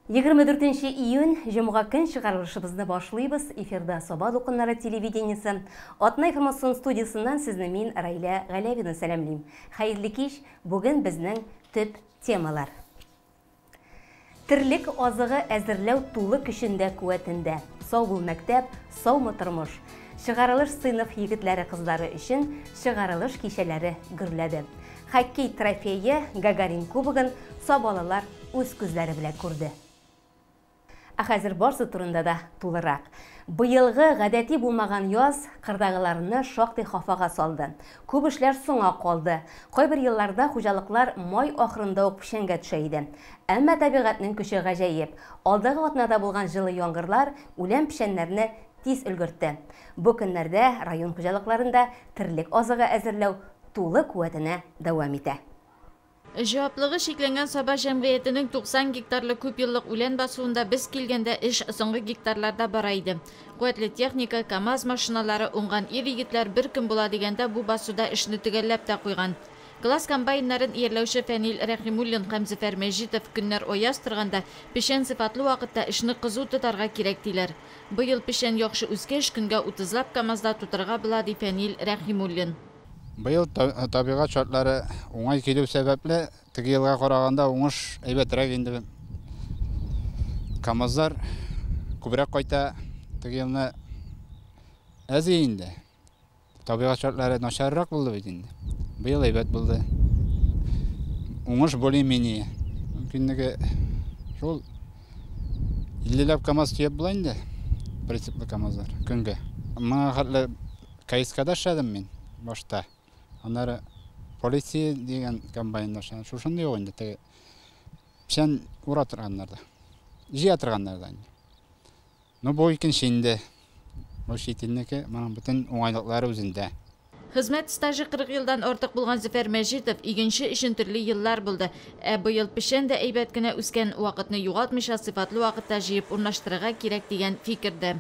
24 июнь, җомга көн чыгарылышыбызны башлыйбыз. Эфирда Саба дулкыннары телевидениесе. Атна информацион студиясеннән сезне мин, Раилә Галәвина сәламлим. Хәерле кич, бүген безнең төп темалар. Терлек азыгы әзерләү тулы көчендә куәтендә. Сау бул мәктәп, саумы тормыш. Чыгарылыш сыйныф егетләре-кызлары өчен чыгарылыш кичәләре гөрләде. Хоккей трофее Гагарин кубогын сабалылар үз күзләре белән күрде. Ә хәзер барсы турында да тулырак. Быелгы гадәти булмаган яз кырдагыларны шактый хафага салды. Күп эшләр соңа калды. Кайбер елларда хуҗалыклар май ахырында ук печәнгә төшә иде. Әмма табигатьнең көче гаҗәеп. Алдагы атнада булган җылы яңгырлар үлән печәннәрне тиз өлгертте. Бу көннәрдә район хуҗалыкларында терлек азыгы әзерләү тулы куәтенә дәвам итә. Җаваплылыгы чикләнгән Саба җәмгыятенең 90 гектарлы күпьеллык үлән басуында без килгәндә эш соңгы гектарларда бара иде. Куәтле техника, КАМАЗ машиналары, уңган ир-егетләр бер көн була дигәндә бу басуда эшне төгәлләп тә куйган. Класс комбайннарын иярләүче Фәнил Рәхимуллин һәм Зөфәр Мәҗитов көннәр аяз торганда, печән сыйфатлы вакытта эшне кызу тотарга кирәк диләр. Быел печән яхшы үскәч, көнгә утызлап КАМАЗда тутырырга була, ди Фәнил Рәхимуллин. Быел табигать шартлары уңай килү сәбәпле, теге елга караганда уңыш әйбәтрәк инде. КАМАЗлар күбрәк кайта, теге елны әз инде. Табигать шартлары начаррак булды бит инде. Быел әйбәт булды. Уңыш более-менее. Мөмкинлеге шул 50ләп КАМАЗ төяп була инде, прицеплы КАМАЗлар көнгә. Моңа хәтле КСКда эшләдем мин башта. Аннары полиция дигән комбайнда эшләдем. Шушындый ук инде теге печән ура торганнарда. Җыя торганнарда инде. Ну, бу икенче инде. Бу чит илнеке, моның бөтен уңайлыклары үзендә. Хезмәт стажы 40 елдан артык булган Зөфәр Мәҗитов игенче өчен төрле еллар булды. Ә быел печән дә әйбәт кенә үскән, вакытны югалтмыйча сыйфатлы вакытта җыеп урнаштырырга кирәк дигән фикердә.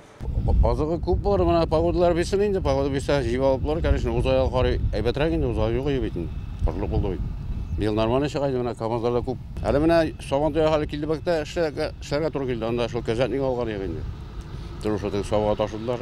Азыгы күп булыр, менә погодалар бирсен инде, погода бирсә җыеп алып булыр, конечно, узай ел карый әйбәтрәк инде, узай юк иде бит инде. Корылык булды бит. Быел нормально чыга инде, менә КАМАЗлар да күп. Әле менә Сабан туе хәле килде бик тә эшләргә туры килде. Анда шул кәзәтник алган идек инде. Шул теге сабага ташыдылар.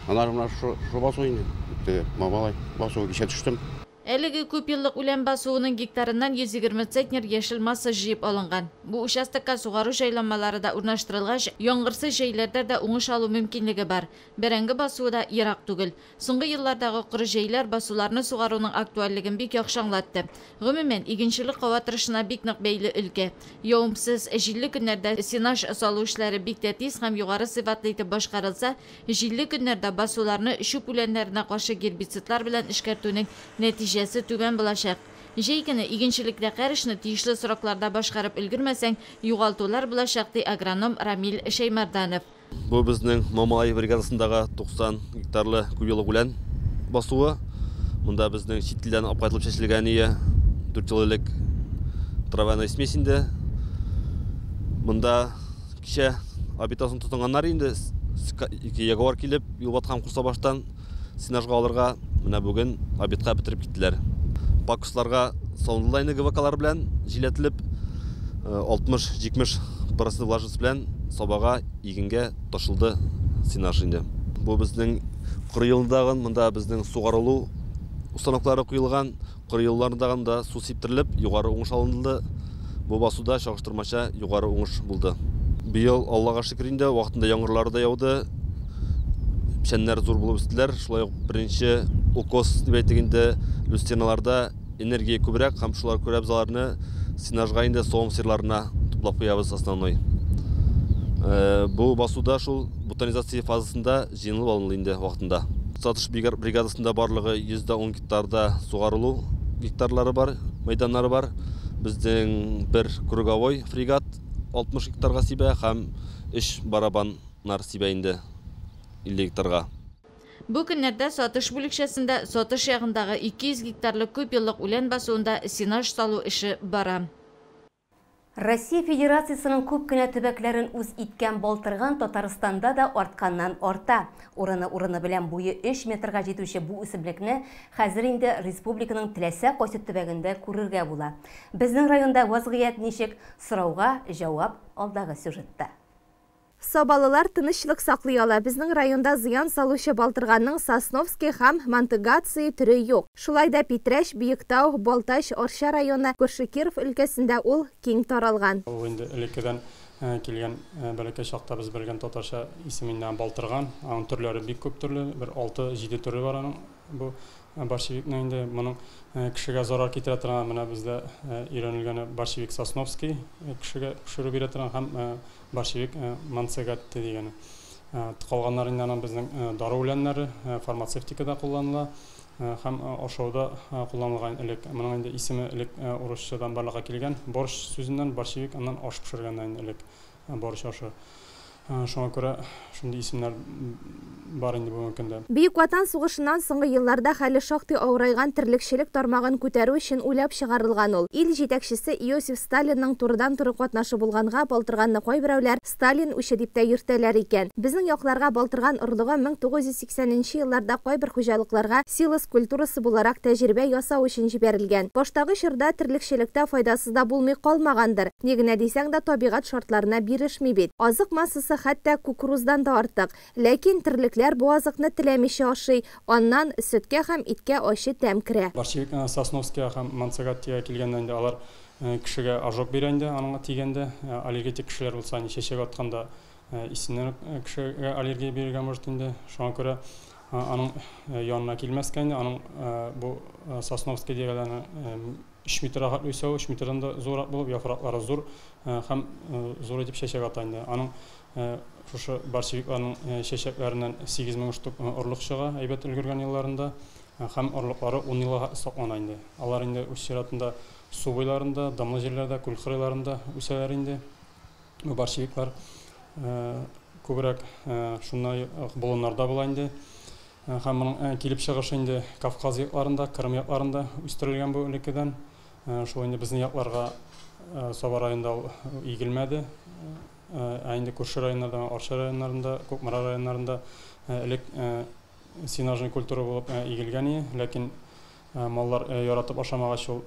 Аннары менә шул басу инде. Теге Мамалай басуы кичә төштем. Әлеге күпьеллык үлән басуының гектарыннан 120 центнер яшел масса җыеп алынган. Бу участокка сугару җайланмалары да урнаштырылгач, яңгырсыз җәйләрдә дә уңыш алу мөмкинлеге бар. Бәрәңге басуы да ерак түгел. Соңгы еллардагы коры җәйләр басуларны сугаруның актуальлеген бик яхшы аңлатты. Гомумән, игенчелек һава торышына бик нык бәйле өлкә. Явымсыз, җилле көннәрдә сенаж салу эшләре бик тә тиз һәм югары сыйфатлы итеп башкарылса, җилле көннәрдә басуларны чүп үләннәренә каршы гербицидлар белән эшкәртүнең нәтиҗәсе түбән булачак. Җәй көне игенчелектә һәр эшне тиешле срокларда башкарып өлгермәсәң, югалтулар булачак, ди агроном Рамил Шәймәрданов. Бу безнең Мамалай бригадасындагы 90 гектарлы күпьеллык үлән басуы. Монда безнең чит илдән алып кайтылып чәчелгән ие 4 ел элек травяная смесь инде. Монда кичә обитасын тотынганнар инде, ике ягуар килеп, Юлбат һәм Курсабаштан сенажга алырга, менә бүген обедка бетереп киттеләр. Пакусларга салынды инде ГВКлар белән җиләтелеп, 60-70% влажность белән сабага игенгә ташылды сенаж инде. Бу безнең коры елындагы, монда безнең сугарылу установкалары куелган, коры елларындагы да су сиптерелеп, югары уңыш алынды. Бу басуда чагыштырмача югары уңыш булды. Быел Аллага шөкер инде, вакытында яңгырлар да яуды. Печәннәр зур булып үстеләр. Шулай ук беренче укос дип әйтик инде, люстерналарда энергия күбрәк һәм шулар күрә без аларны сенажга инде соң сырларына туплап куябыз основной. Бу басуда шул бутонизация фазасында җыелып алынды инде вакытында. Сатыш бригадасында барлыгы 110 гектарда сугарылу гектарлары бар, мәйданнары бар. Безнең бер круговой фрегат 60 гектарга сибә һәм 3 барабаннар сибә инде 50 гектарга. Бу көннәрдә сатыш бүлекчәсендә сатыш ягындагы 200 гектарлык күпьеллык үлән басуында сенаж салу эше бара. Россия Федерациясенең күп кенә төбәкләрен үз иткән балтырган Татарстанда да артканнан арта. Урыны-урыны белән буе 3 метрга җитүче бу үсемлекне хәзер инде республиканың теләсә кайсы төбәгендә күрергә була. Безнең районда вазгыять ничек? Сорауга җавап алдагы сюжетта. Сабалылар тынычлык саклый ала. Безнең районда зыян салучы балтырганның Сосновский һәм Монтегации төре юк. Шулай да Питрәч, Биектау, Балтач, Арча районы, күрше Киров өлкәсендә ул киң таралган. Ул инде элеккедән килгән, бәләкәй чакта без белгән татарча исеме инде балтырган. Аның төрләре бик күп төрле, бер 6-7 төре бар аның бу борщевикның инде. Моның кешегә зарар китерә торган, менә бездә өйрәнелгәне борщевик Сосновский кешегә пешерү бирә торган һәм борщевик Монсегатти дигәне. Калганнары инде аның безнең дару үләннәре, фармацевтикада кулланыла һәм ашауда кулланылган элек. Моның инде исеме элек урысчадан барлыкка килгән борщ сүзеннән, борщевик, аннан аш пешергәннән элек борщ ашы. Шуңа күрә шундый исемнәр бар инде бүгенге көндә. Бөек Ватан сугышыннан соңгы елларда хәле шактый авырайган терлекчелек тармагын күтәрү өчен уйлап чыгарылган ул. Ил җитәкчесе Иосиф Сталинның турыдан-туры катнашы булганга балтырганны кайберәүләр Сталин үче дип тә йөртәләр икән. Безнең якларга балтырган орлыгы 1980 елларда кайбер хуҗалыкларга силос культурасы буларак тәҗрибә ясау өчен җибәрелгән. Баштагы чорда терлекчелектә файдасы да булмый калмагандыр. Ни генә дисәң дә табигать шартларына бирешми бит. Азык массасы хәтта кукуруздан да артык. Ләкин терлекләр бу азыкны теләмичә ашый. Аннан сөткә һәм иткә ачы тәм керә. Борщевик Сосновскийга һәм Монсегаттига килгәндә инде алар кешегә ожог бирә инде, аныңа тигәндә. Аллергетик кешеләр булса, инде чәчәк атканда исеннән үк кешегә аллергия бирергә может инде. Шуңа күрә аның янына килмәскә инде. Аның бу Сосновский дигәнне 3 метрга хәтле үсә, 3 метрдан да зуррак булып, яфраклары зур һәм зур итеп чәчәк ата инде. Аның шушы борщевикларның чәчәкләреннән 8000 штук орлык чыга әйбәт өлгергән елларында һәм орлыклары 10 елга саклана инде. Алар инде үз чиратында су буйларында, дымлы җирләрдә, күл кырыйларында үсәләр инде. Бу борщевиклар күбрәк шундай болыннарда була инде. Һәм моның килеп чыгышы инде Кавказ якларында, Кырым якларында үстерелгән бу элеккедән. Шул инде безнең якларга Саба районында ул игелмәде. Ә инде күрше районнарда, Арча районнарында, Кукмара районнарында элек сенажный культура булып игелгән иде, ләкин маллар яратып ашамагач ул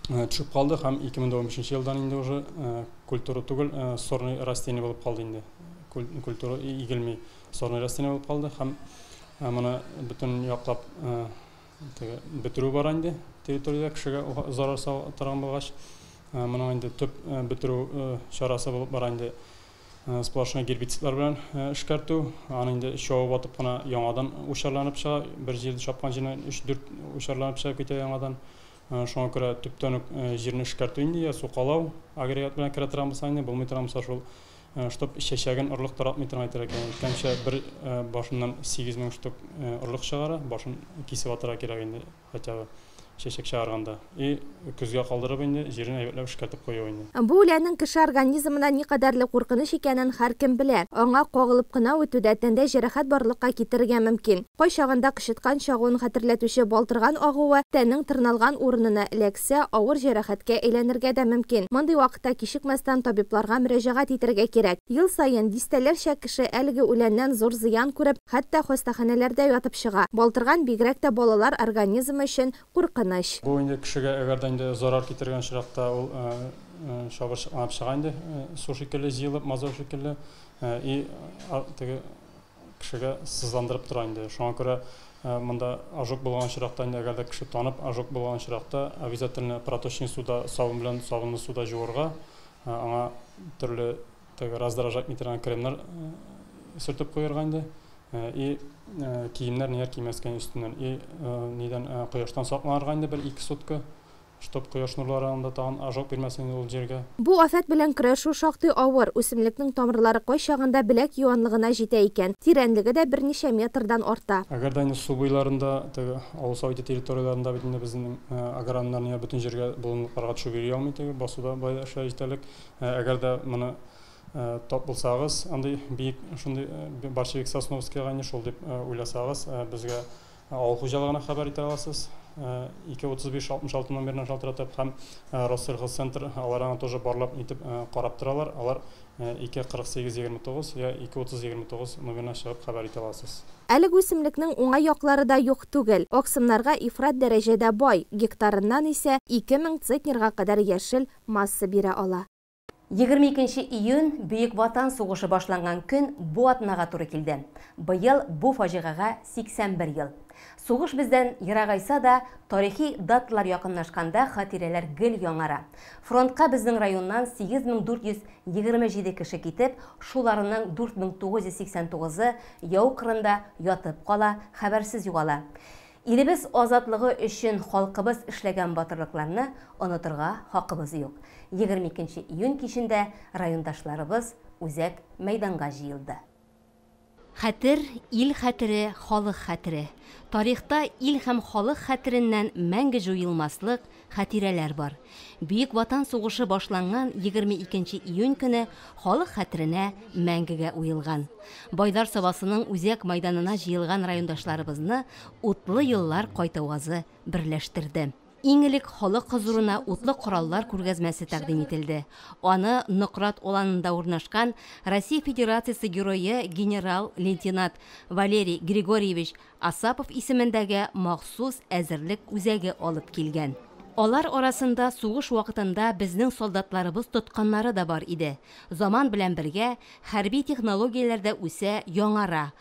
төшеп калды һәм 2015 елдан инде уже культура түгел, сорный растение булып калды инде. Культура игелми, сорный растение булып калды һәм моны бөтен яклап бетерү бара инде территориядә кешегә зарар сала торган булгач. Моның инде төп бетерү чарасы булып бара инде сплошной гербицидлар белән эшкәртү. Аны инде чабып атып кына яңадан учарланып чыга, бер җирдә чапкан җиреннән 3-4 учарланып чыгып китә яңадан. Шуңа күрә төптән үк җирне эшкәртү инде, я сукалау агрегат белән керә торган булса инде, булмый торган булса шул, чтоб чәчәген орлык таратмый торган әйтергә кирәк. Әйткәнчә, бер башыннан 8000 штук орлык чыгара, башын кисеп атырга кирәк инде, хотя бы чәчәк чыгарганда. И көзгә калдырып инде җирен әйбәтләп эшкәртеп кую инде. Бу үләннең кеше организмына никадәрле куркыныч икәнен һәркем белә. Аңа кагылып кына үтү дә тәндә җәрәхәт барлыкка китерергә мөмкин. Кайчагында кычыткан чагуын хәтерләтүче балтырган агуы тәннең тырналган урынына эләксә, авыр җәрәхәткә әйләнергә дә мөмкин. Мондый вакытта кичекмәстән табибларга мөрәҗәгать итәргә кирәк. Ел саен дистәләрчә кеше әлеге үләннән зур зыян күреп, хәтта хастаханәләрдә ятып чыга. Балтырган бигрәк тә балалар организмы өчен куркыныч. Бу инде кешегә әгәр дә инде зарар китергән очракта ул чабышланып чыга инде, су шикелле җыелып, мазау шикелле, и теге кешегә сызландырып тора инде. Шуңа күрә монда ожог булган очракта инде, әгәр дә кеше танып ожог булган очракта, обязательно проточный суда, сабын белән сабынлы суда жуырга, аңа төрле теге раздражать итә торган кремнар сөртеп куярга инде. И киемнәр ниләр кимәскә өстеннән, и нидән кояштан сакланырга инде бер 2 сутка, чтоб кояш нурлары анда тагын ожог бирмәсен инде ул җиргә. Бу афәт белән көрәшү шактый авыр. Үсемлекнең тамырлары кайчагында беләк юанлыгына җитә икән. Тирәнлеге дә берничә метрдан арта. Әгәр дә инде су буйларында, теге авыл советы территорияләрендә бит инде безнең агрономнар ниләр бөтен җиргә болынлыкларга төшеп йөри алмый, теге басуда бай эшләр җитәрлек. Әгәр дә моны тап булсагыз, андый биек шундый борщевик Сосновскийга инде шул дип уйласагыз, безгә авыл хуҗалыгына хәбәр итә аласыз. 2 35 66 номерына шалтыратып, һәм Россельхозцентр, алар аны тоже барлап нитеп карап торалар. Алар 2 48 29 я 2 30 29 номерына чыгып хәбәр итә аласыз. Әлеге үсемлекнең уңай яклары да юк түгел. Аксымнарга ифрат дәрәҗәдә бай, гектарыннан исә 2000 центнерга кадәр яшел масса бирә ала. 22 июнь, Бөек Ватан сугышы башланган көн, бу атнага туры килде. Быел бу фаҗигагә 81 ел. Сугыш бездән ерагайса да, тарихи даталар якынлашканда хатирәләр гел яңара. Фронтка безнең районнан 8427 кеше китеп, шуларының 4989-ы яу кырында ятып кала, хәбәрсез югала. Илебез азатлыгы өчен халкыбыз эшләгән батырлыкларны онытырга хакыбыз юк. 22 июнь кичендә райондашларыбыз үзәк мәйданга җыелды. Хәтер, ил хәтере, халык хәтере. Тарихта ил һәм халык хәтереннән мәңге җуелмаслык хатирәләр бар. Бөек Ватан сугышы башланган 22 июнь көне халык хәтеренә мәңгегә уелган. Байлар Сабасының үзәк майданына җыелган райондашларыбызны утлы еллар кайтавазы берләштерде. Иң элек халык хозурына утлы кораллар күргәзмәсе тәкъдим ителде. Аны Нократ Аланында урнашкан Россия Федерациясе герое генерал-лейтенант Валерий Григорьевич Асапов исемендәге махсус әзерлек үзәге алып килгән. Алар арасында сугыш вакытында безнең солдатларыбыз тотканнары да бар иде. Заман белән бергә хәрби технологияләр дә үсә, яңара.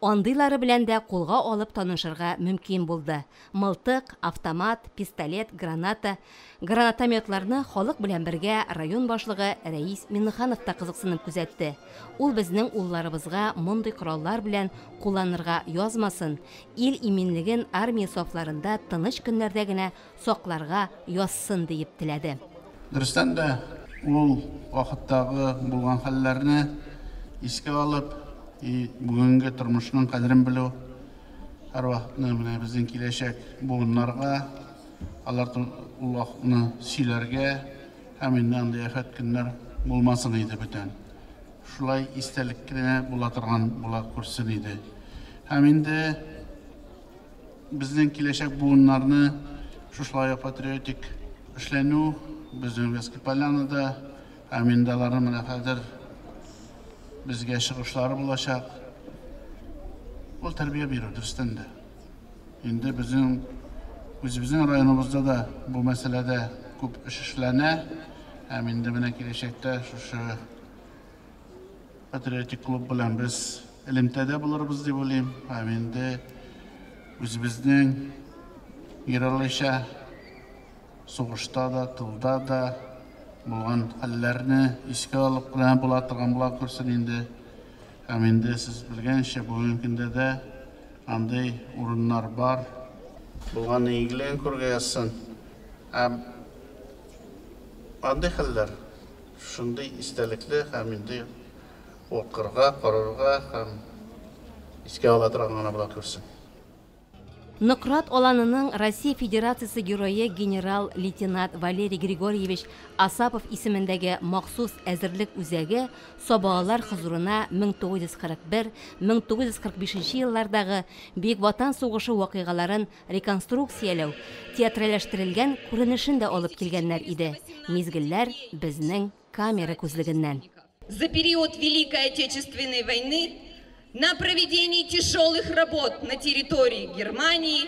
Андыйлары белән дә кулга алып танышырга мөмкин булды. Мылтык, автомат, пистолет, граната, гранатометларны халык белән бергә район башлыгы Рәис Миннеханов та кызыксынып күзәтте. Ул безнең улларыбызга мондый кораллар белән кулланырга язмасын, ил иминлеген армия сафларында тыныч көннәрдә генә сакларга язсын диеп теләде. Дөрестән дә, ул вакыттагы булган хәлләрне искә алып, и бүгенге тормышның кадерен белү, һәрвакытны менә безнең киләчәк буыннарга алар ул вакытны сөйләргә һәм инде андый афәт көннәр булмасын иде бүтән. Шулай истәлек кенә була торган була күрсен иде. Һәм инде безнең киләчәк буыннарны шушылай патриотик эшләнү безнең Вятский Полянада һәм инде аларның менә хәзер безгә чыгышлары булачак. Ул тәрбия бирү, дөрестән дә. Инде безнең үзебезнең районыбызда да бу мәсьәләдә күп эш эшләнә. Һәм инде менә киләчәктә шушы патриотик клуб белән без элемтәдә булырбыз дип уйлыйм. Һәм инде үзебезнең геройларча сугышта да, тылда да булган хәлләрне искә алып кына була торган була күрсен инде. Һәм инде сез белгәнчә, бүгенге көндә дә андый урыннар бар. Булган игелеген күрергә язсын. Һәм андый хәлләр шундый истәлекле һәм инде укырга, карарга һәм искә ала торган гына була күрсен. Нократ Аланының Россия Федерациясе герое генерал-лейтенант Валерий Григорьевич Асапов исемендәге махсус әзерлек үзәге сабалар хозурына 1941-1945 еллардагы Бөек Ватан сугышы вакыйгаларын реконструкцияләү, театральләштерелгән күренешен дә алып килгәннәр иде. Мизгелләр безнең камера күзлегеннән. За период Великой Отечественной войны на проведении тяжелых работ на территории Германии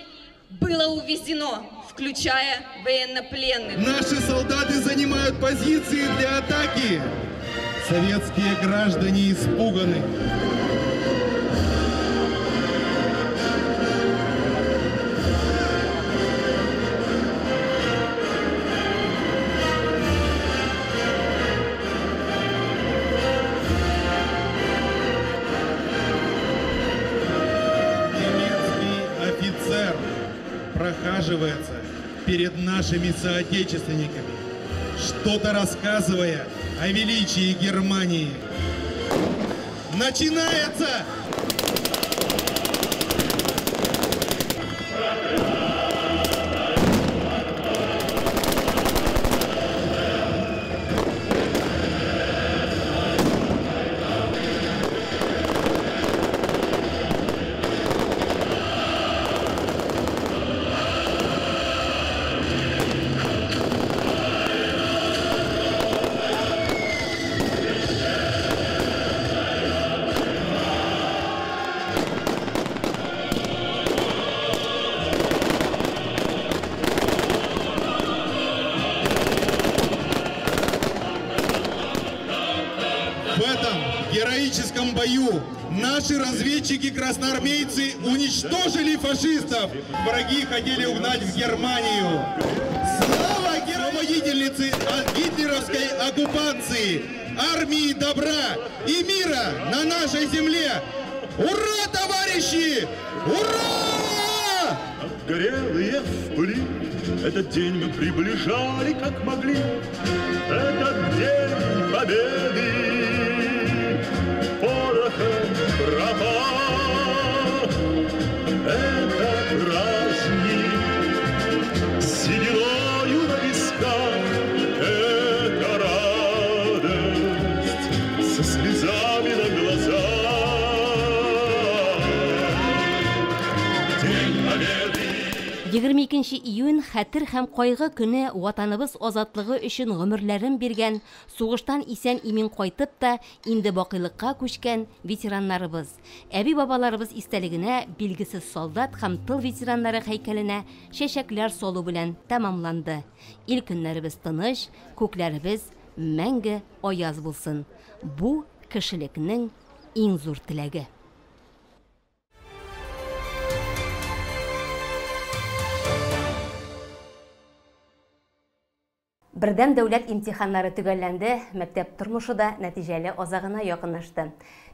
было увезено, включая военнопленных. Наши солдаты занимают позиции для атаки. Советские граждане испуганы. Немецкий офицер прохаживается перед нашими соотечественниками, что-то рассказывая о величии Германии. Начинается! В героическом бою наши разведчики-красноармейцы уничтожили фашистов. Враги хотели угнать в Германию. Слава освободительнице от гитлеровской оккупации, армии добра и мира на нашей земле! Ура, товарищи! Ура! Горелые в пыли, этот день мы приближали, как могли. Этот день победы порохом пропах. Это праздник с сединою на висках. Это радость со слезами на глазах. День Победы. 22 июнь хәтер һәм кайгы көне ватаныбыз азатлыгы өчен гомерләрен биргән, сугыштан исән имин кайтып та инде бакыйлыкка күчкән ветераннарыбыз, әби-бабаларыбыз истәлегенә билгесез солдат һәм тыл ветераннары һәйкәленә чәчәкләр салу белән тәмамланды. Ил көннәребез тыныч, күкләребез мәңге аяз булсын. Бу кешелекнең иң зур теләге. Бердәм дәүләт имтиханнары төгәлләнде, мәктәп тормышы да нәтиҗәле азагына якынлашты.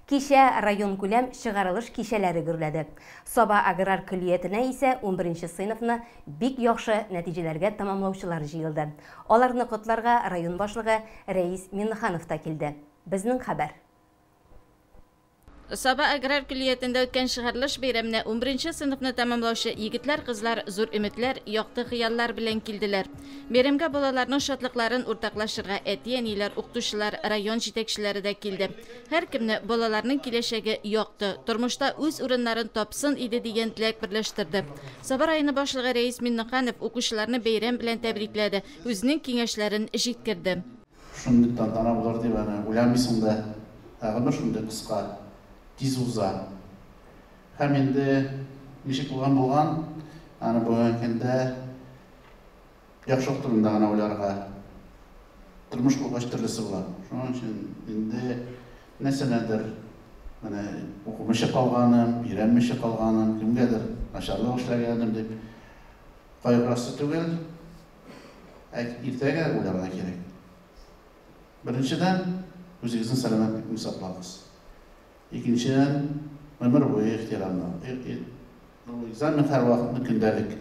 Кичә район күләм чыгарылыш кичәләре гөрләде. Саба аграр көллиятенә исә 11 сыйныфны бик яхшы нәтиҗәләргә тәмамлаучылар җыелды. Аларны котларга район башлыгы Рәис Миннеханов та килде. Безнең хәбәр. Саба аграр көллиятендә үткән чыгарылыш бәйрәменә 11 сыйныфны тәмамлаучы егетләр, кызлар зур өметләр, якты хыяллар белән килделәр. Бәйрәмгә балаларның шатлыкларын уртаклашырга әти-әниләр, укытучылар, район җитәкчеләре дә килде. Һәркемне балаларның киләчәге якты, тормышта үз урыннарын тапсын иде дигән теләк берләштерде. Саба районы башлыгы Рәис Миннеханов укучыларны бәйрәм белән тәбрикләде, үзенең киңәшләрен җиткерде. Шундый тантана булыр дип аны уйламыйсың да, тагын шундый кыска тиз уза. Һәм инде ничек булган булган, аны бүгенге көндә яхшылык турында гына уйларга. Тормыш булгач төрлесе була. Шуның өчен инде нәрсәнедер менә укымыйча калганым, өйрәнмичә калганым, кемгәдер начарлык эшләгәнем дип кайгырасы түгел. Ә иртәгә уйларга кирәк. Беренчедән, үзегезнең сәламәтлекне саклагыз. Икенчедән, гомер буе ихтирамлы. Экзамен һәр вакытны көндәлек.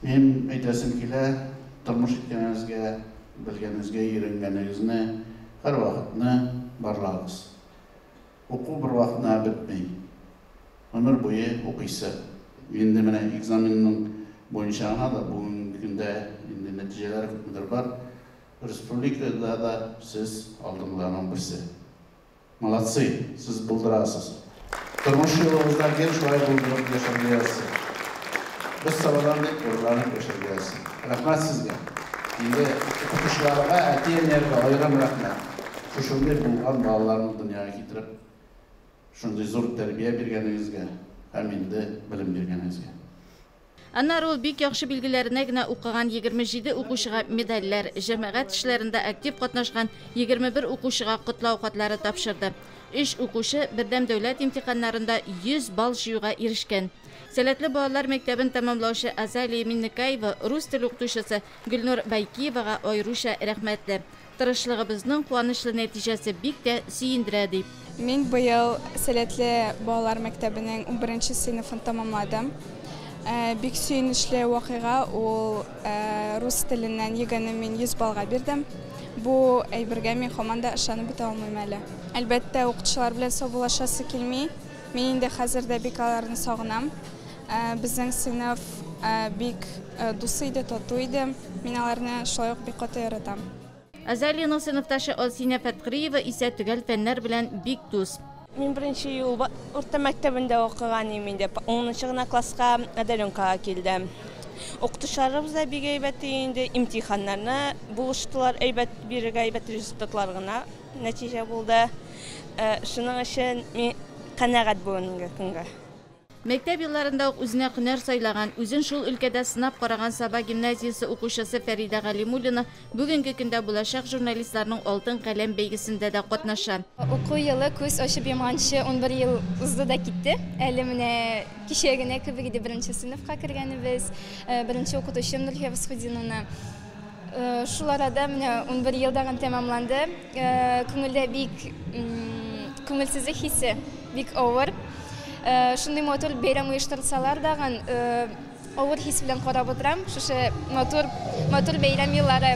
Минем әйтәсем килә, тормыш иткәнегезгә, белгәнегезгә, өйрәнгәнегезне һәр вакытны барлагыз. Уку бер вакытны бетми. Гомер буе укыйсы. Инде менә экзаменның буенча гына да бүгенге көндә инде нәтиҗәләр күпмедер бар. Республикада да сез алдынгыларның берсе. Молодцы, сез булдырасыз. Тормыш юлыгызда гел шулай булдырып яшәргә язсын. Без Сабадан дип горурланып яшәргә язсын. Рәхмәт сезгә. Инде укытучыларга, әти-әниләргә аерым рәхмәт. Шушындый булган балаларны дөньяга китереп, шундый зур тәрбия биргәнегезгә һәм инде белем биргәнегезгә. Аннары ул бик яхшы билгеләренә генә укыган 27 укучыга медальләр, җәмәгать эшләрендә актив катнашкан 21 укучыга котлау хатлары тапшырды. 3 укучы бердәм дәүләт имтиханнарында 100 балл җыюга ирешкән. Сәләтле балалар мәктәбен тәмамлаучы Азалия Миннекаева рус теле укытучысы Гөлнур Байкиевага аеруча рәхмәтле. Тырышлыгыбызның куанычлы нәтиҗәсе бик тә сөендерә дип. Мин быел Сәләтле балалар мәктәбенең 11 сыйныфын тәмамладым. Бик сөенечле вакыйга ул рус теленнән ЕГЭне мин 100 баллга бирдем. Бу әйбергә мин һаман да ышанып бетә алмыйм әле. Әлбәттә, укытучылар белән саубуллашасы килми. Мин инде хәзер дә бик аларны сагынам. Безнең сыйныф бик дус иде, тату иде. Мин аларны шулай ук бик каты яратам. Азалияның сыйныфташы Алсина Фәткриева исә төгәл фәннәр белән бик дус. Мин беренче юл урта мәктәбендә укыган идем инде. 10нчы гына класска удаленкага килдем. Укытучыларыбыз да бик әйбәт инде, имтиханнарны булыштылар, әйбәт бирергә, әйбәт результатлар гына нәтиҗә булды. Шуның өчен мин канәгать бүгенге көнгә. Мәктәп елларында ук үзенә һөнәр сайлаган, үзен шул өлкәдә сынап караган Саба гимназиясе укучысы Фәридә Галимуллина бүгенге көндә булачак журналистларның Алтын каләм бәйгесендә дә катнаша. Уку елы күз ачып йомганчы 11 ел узды да китте. Әле менә кичә генә кебек иде беренче сыйныфка кергәнебез, беренче укытучым Нурхия Восхудиновна. Шул арада менә 11 ел дагын тәмамланды. Күңелдә бик күңелсезлек хисе, бик авыр. Шундый матур бәйрәм оештырсалар дагын, авыр хис белән карап утырам. Шушы матур, матур бәйрәм еллары,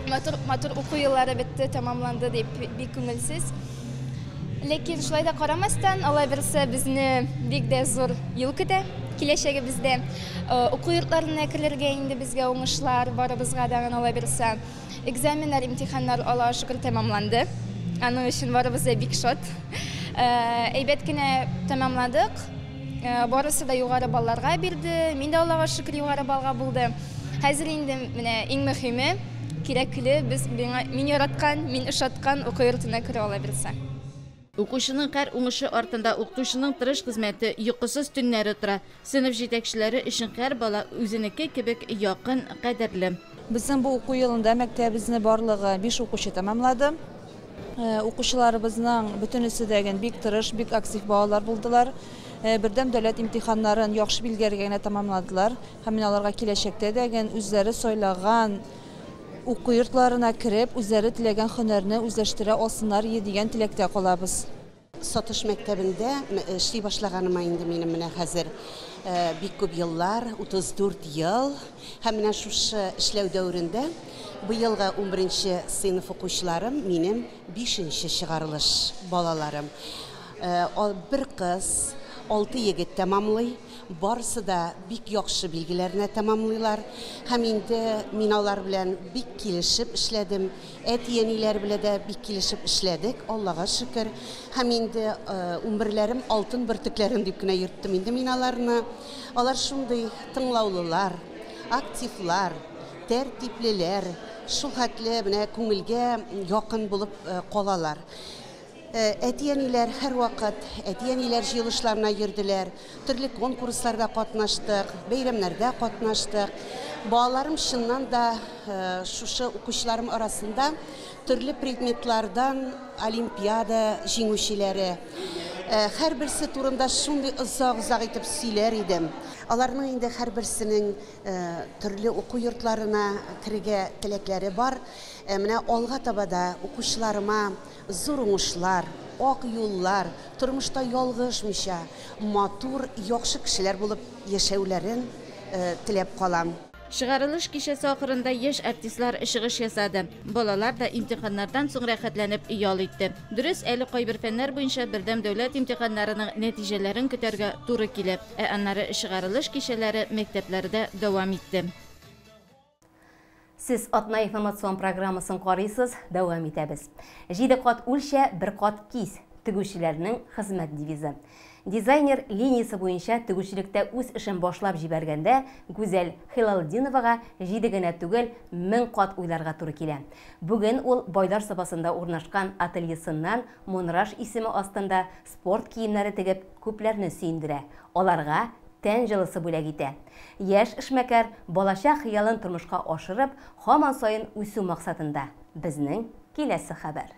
матур, матур уку еллары бетте, тәмамланды дип бик күңелсез. Ләкин шулай да карамастан, алай берсе безне бик дә зур юл көтә киләчәгебездә. Уку йортларына керергә инде безгә уңышлар барыбызга да алай берсе. Экзаменнар, имтиханнар Аллага шөкер тәмамланды. Аның өчен барыбыз да бик шат. Әйбәт кенә тәмамладык. Барысы да югары балларга бирде. Мин дә Аллага шөкер югары баллга булды. Хәзер инде менә иң мөһиме, кирәкле, без миңа мин яраткан, мин ошаткан уку йортына керү ала бирсә. Укучының һәр уңышы артында укытучының тырыш хезмәте, йокысыз төннәре тора. Сыйныф җитәкчеләре өчен һәр бала үзенеке кебек якын, кадерле. Безнең бу уку елында мәктәбебезне барлыгы 5 укучы тәмамлады. Укучыларыбызның бөтенесе дә бик тырыш, бик актив балалар булдылар. Бердәм дәүләт имтиханнарын яхшы билгеләргә генә тәмамладылар. Һәм менә аларга киләчәктә дә үзләре сайлаган уку йортларына кереп, үзләре теләгән һөнәрне үзләштерә алсыннар дигән теләктә калабыз. Сатыш мәктәбендә эшли башлаганыма инде минем менә хәзер бик күп еллар, 34 ел. Һәм менә шушы эшләү дәверендә быелгы 11 сыйныф укучыларым минем 5нче чыгарылыш балаларым. Бер кыз, 6 егет тәмамлый, барысы да бик яхшы билгеләренә тәмамлыйлар. Һәм инде мин алар белән бик килешеп эшләдем. Әти-әниләр белән дә бик килешеп эшләдек, Аллага шөкер. Һәм инде 11-ләрем алтын бөртекләрем дип кенә йөрттем инде мин аларны. Алар шундый тыңлаулылар, активлар, тәртиплеләр, шул хәтле менә күңелгә якын булып калалар. Әти-әниләр һәрвакыт әти-әниләр җыелышларына йөрделәр, төрле конкурсларда катнаштык, бәйрәмнәрдә катнаштык. Балаларым чыннан да шушы укучыларым арасында төрле предметлардан олимпиада җиңүчеләре. Һәрберсе турында шундый озак-озак итеп сөйләр идем. Аларның инде һәрберсенең төрле уку йортларына керергә теләкләре бар. Менә алга таба да укучыларыма зур уңышлар, ак юллар, тормышта ялгышмыйча, матур, яхшы кешеләр булып яшәүләрен теләп калам. Чыгарылыш кичәсе ахырында яшь артистлар чыгыш ясады. Балалар да имтиханнардан соң рәхәтләнеп ял итте. Дөрес, әле кайбер фәннәр буенча бердәм дәүләт имтиханнарының нәтиҗәләрен көтәргә туры килә. Ә аннары чыгарылыш кичәләре мәктәпләрдә дәвам итте. Сез атна информацион программасын карыйсыз, дәвам итәбез. 7 кат үлчә, 1 кат кис. Тегүчеләрнең хезмәт девизы. Дизайнер линиясе буенча тегүчелектә үз эшен башлап җибәргәндә Гүзәл Хилалдиновага 7 генә түгел, 1000 кат уйларга туры килә. Бүген ул Байлар Сабасында урнашкан ательесыннан Монраж исеме астында спорт киемнәре тегеп күпләрне сөендерә. Аларга тән җылысы бүләк итә. Яшь эшмәкәр балачак хыялын тормышка ашырып, һаман саен үсү максатында. Безнең киләсе хәбәр.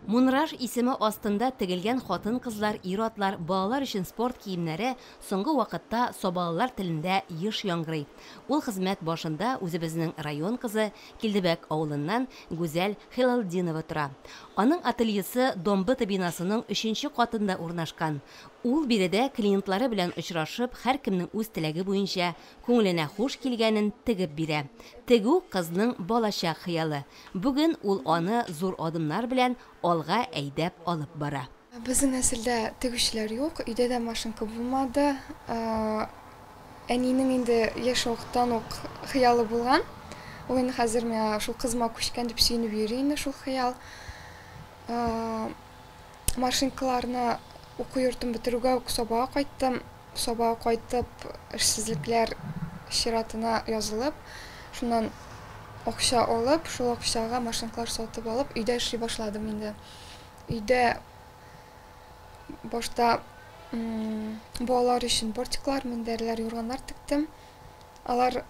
Монраж исеме астында тегелгән хатын-кызлар, ир-атлар, балалар өчен спорт киемнәре соңгы вакытта сабалылар телендә еш яңгырый. Ул хезмәт башында үзебезнең район кызы Килдебәк авылыннан Гүзәл Хилалдинова тора. Аның ательесы Домбыты бинасының 3нче катында урнашкан. Ул биредә клиентлары белән очрашып, һәркемнең үз теләге буенча күңеленә хуш килгәнен тегеп бирә. Тегү кызның балачак хыялы. Бүген ул аны зур адымнар белән алга әйдәп алып бара. Безнең нәселдә тегүчеләр юк, өйдә дә машинка булмады. Әнинең инде яшь вакыттан ук хыялы булган. Ул инде хәзер миңа шул кызыма күчкән дип сөенеп йөри инде шул хыял. Машинкаларны уку йортын бетерүгә үк Сабага кайттым. Сабага кайтып, эшсезлекләр чиратына язылып, шуннан акча алып, шул акчага машинкалар сатып алып, өйдә эшли башладым инде. Өйдә башта Балалар өчен бортиклар, мендәрләр, юрганнар тектем. Алар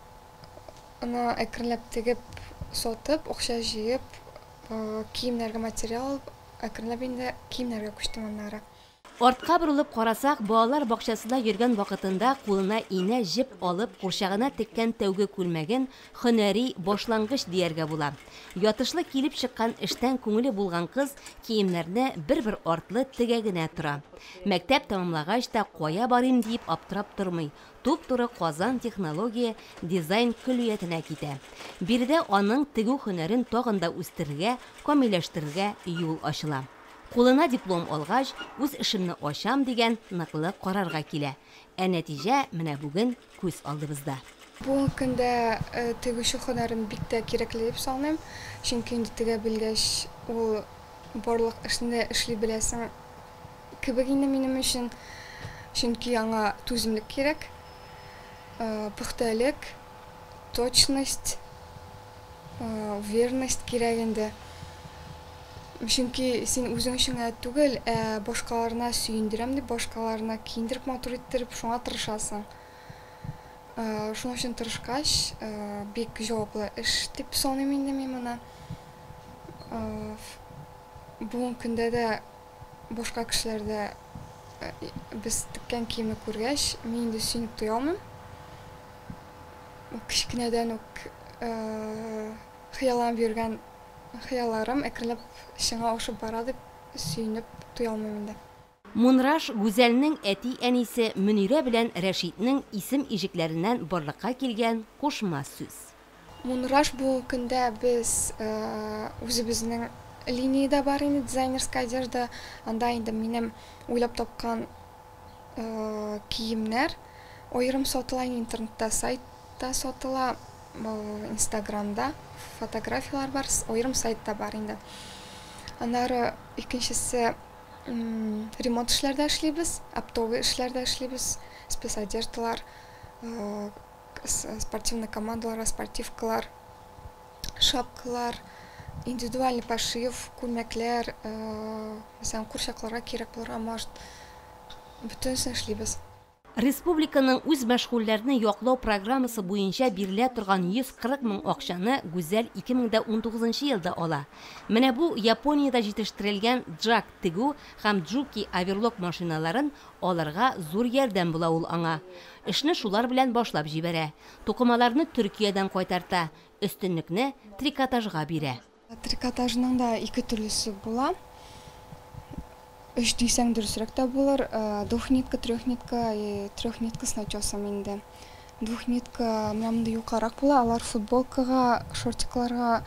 аны әкренләп тегеп, сатып, акча җыеп, киемнәргә материал алып, әкренләп инде киемнәргә күчтем аннары. Артка борылып карасак, балалар бакчасында йөргән вакытында кулына инә җеп алып, курчагына теккән тәүге күлмәген һөнәри башлангыч дияргә була. Ятышлы килеп чыккан эштән күңеле булган кыз киемнәрне бер-бер артлы тегә генә тора. Мәктәп тәмамлагач та кая барыйм диеп аптырап тормый, туп-туры Казан технология дизайн көллиятенә китә. Биредә аның тегү һөнәрен тагын да үстерергә, камилләштерергә юл ачыла. Кулына диплом алгач, үз эшемне ачам дигән ныклы карарга килә. Ә нәтиҗә менә бүген күз алдыбызда. Бүгенге көндә тегүче һөнәрен бик тә кирәкле дип саныйм. Чөнки инде тегә белгәч, ул барлык эшне дә эшли беләсең кебек инде минем өчен. Чөнки аңа түземлек кирәк, пөхтәлек, точность, верность кирәк инде. Чөнки син үзең өчен генә түгел, ә башкаларына сөендерәм дип, башкаларына киендереп, матур иттереп, шуңа тырышасың. Шуның өчен тырышкач, бик җаваплы эш дип саныйм инде мин моны. Бүгенге көндә дә башка кешеләрдә без теккән киемне күргәч, мин инде сөенеп туя алмыйм. Кечкенәдән үк хыялланып йөргән хыялларым әкренләп чынга ашып бара дип сөенеп туя алмыйм инде. Мунраш Гүзәлнең әти-әнисе Мөнирә белән Рәшитнең исем иҗекләреннән барлыкка килгән кушма сүз. Мунраш бүгенге көндә без үзебезнең линиядә бар инде дизайнерская одежда. Анда инде минем уйлап тапкан киемнәр аерым сатыла, интернетта сайтта сатыла, Инстаграмда фотографияләр бар, аерым сайтта бар инде. Аннары икенчесе ремонт эшләрдә эшлибез, оптовый эшләрдә эшлибез, спецодеждалар, спортивный командаларга спортивкалар, шапкалар, индивидуальный пошив, күлмәкләр, мәсәлән, курчакларга кирәк булырга может, бөтенесен эшлибез. Республиканың үзмәшгульләрне яклау программасы буенча бирелә торган 140 мең акчаны Гүзәл 2019 елда ала. Менә бу Япониядә җитештерелгән Джак тегү һәм Джуки оверлок машиналарын алырга зур ярдәм була ул аңа. Эшне шулар белән башлап җибәрә. Тукымаларны Төркиядән кайтарта, өстенлекне трикотажга бирә. Трикотажның да ике төрлесе була. Өч дисәң дөресрәк тә булыр. Двухнитка, трехнитка и трехнитка с начесом инде. Двухнитка менә мондый юкарак була. Алар футболкага, шортикларга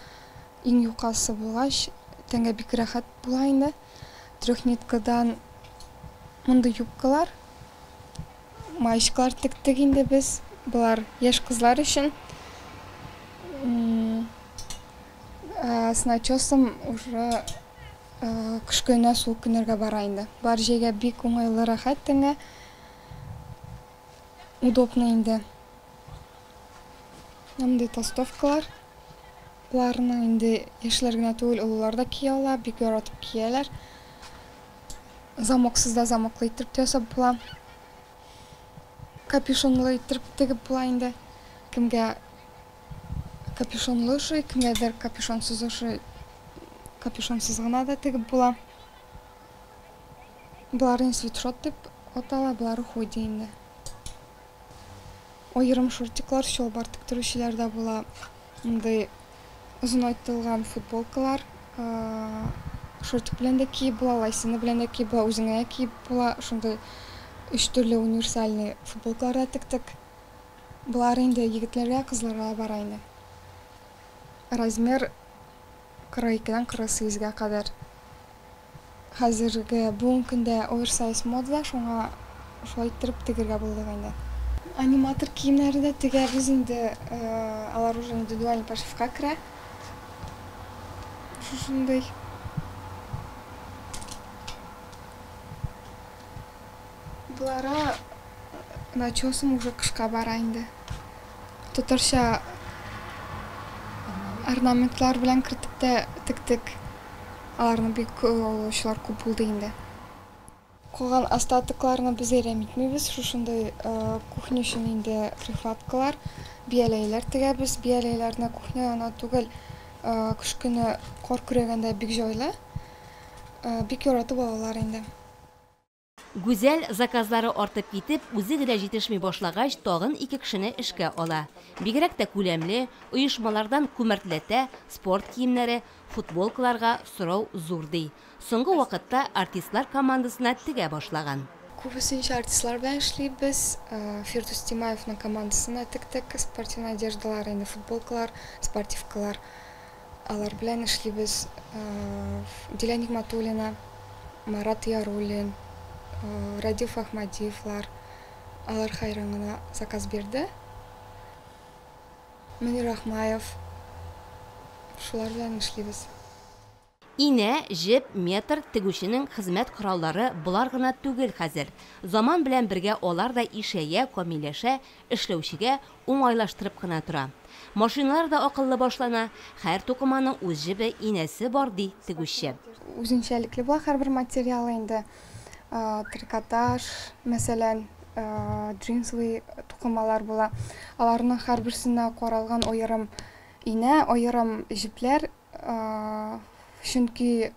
иң юкасы булгач, тәнгә бик рәхәт була инде. Трехниткадан мондый юбкалар, маечкалар тектек инде без. Болар яшь кызлар өчен. С начесом уже кыш көненә, суык көннәргә бара инде. Бар җәйгә бик уңайлы, рәхәт тәнгә. Удобно инде. Мондый толстовкалар. Буларны инде яшьләр генә түгел, олылар да кия ала, бик яратып кияләр. Замоксыз да замоклы иттереп тә ясап була. Капюшонлы иттереп тегеп була инде. Кемгә капюшонлы ошый, кемгәдер капюшонсыз ошый. Капюшонсыз гына да тегеп була. Болары свитшот дип атала, болары худи инде. Аерым шортиклар, чалбар тектерүчеләр дә була. Мондый озынайтылган футболкалар, шортик белән дә киеп була, лайсины белән дә киеп була, үзеңә дә киеп була. Шундый өч төрле универсальный футболкалар да тектек. Болар инде егетләргә, кызларга бара инде. Размер 42-дән 48-гә кадәр. Хәзерге бүгенге көндә оверсайз модада, шуңа шулай иттереп тегергә булдык инде. Аниматор киемнәре дә тегәбез инде, алар уже индивидуальный пошивка керә. Шушындый. Болары начесом уже кышка бара инде. Татарча орнаментлар белән кертеп тә тектек. Аларны бик алучылар күп булды инде. Калган остатокларны без әрәм итмибез. Шушындый кухня өчен инде прихваткалар, бияләйләр тегәбез. Бияләйләрне кухня гына түгел, кыш көне кар көрәгәндә бик җайлы. Бик яратып алалар инде. Гүзәл заказлары артып китеп, үзе генә җитешми башлагач, тагын 2 кешене эшкә ала. Бигрәк тә күләмле, оешмалардан күмәртләтә, спорт киемнәре, футболкаларга сорау зур ди. Соңгы вакытта артистлар командасына тегә башлаган. Күбесенчә артистлар белән эшлибез. Фирдүс Тимаевның командасына тектек, спортивный одеждалар, инде футболкалар, спортивкалар. Алар белән эшлибез. Дилә Нигматуллина, Марат Яруллин, Радиф Ахмадиевлар, алар хайран гына заказ бирде. Мөнир Ахмаев, шулар белән эшлибез. Инә, җеп, метр, тегүченең хезмәт кораллары болар гына түгел хәзер. Заман белән бергә алар да ишәя, камилләшә, эшләүчегә уңайлаштырып кына тора. Машиналар да акыллы башлана, һәр тукыманың үз җебе, инәсе бар, ди тегүче. Үзенчәлекле була һәрбер материалы инде. Трикотаж, мәсәлән, джинсовый тукымалар була. Аларның һәрберсенә каралган аерым инә, аерым җепләр, чөнки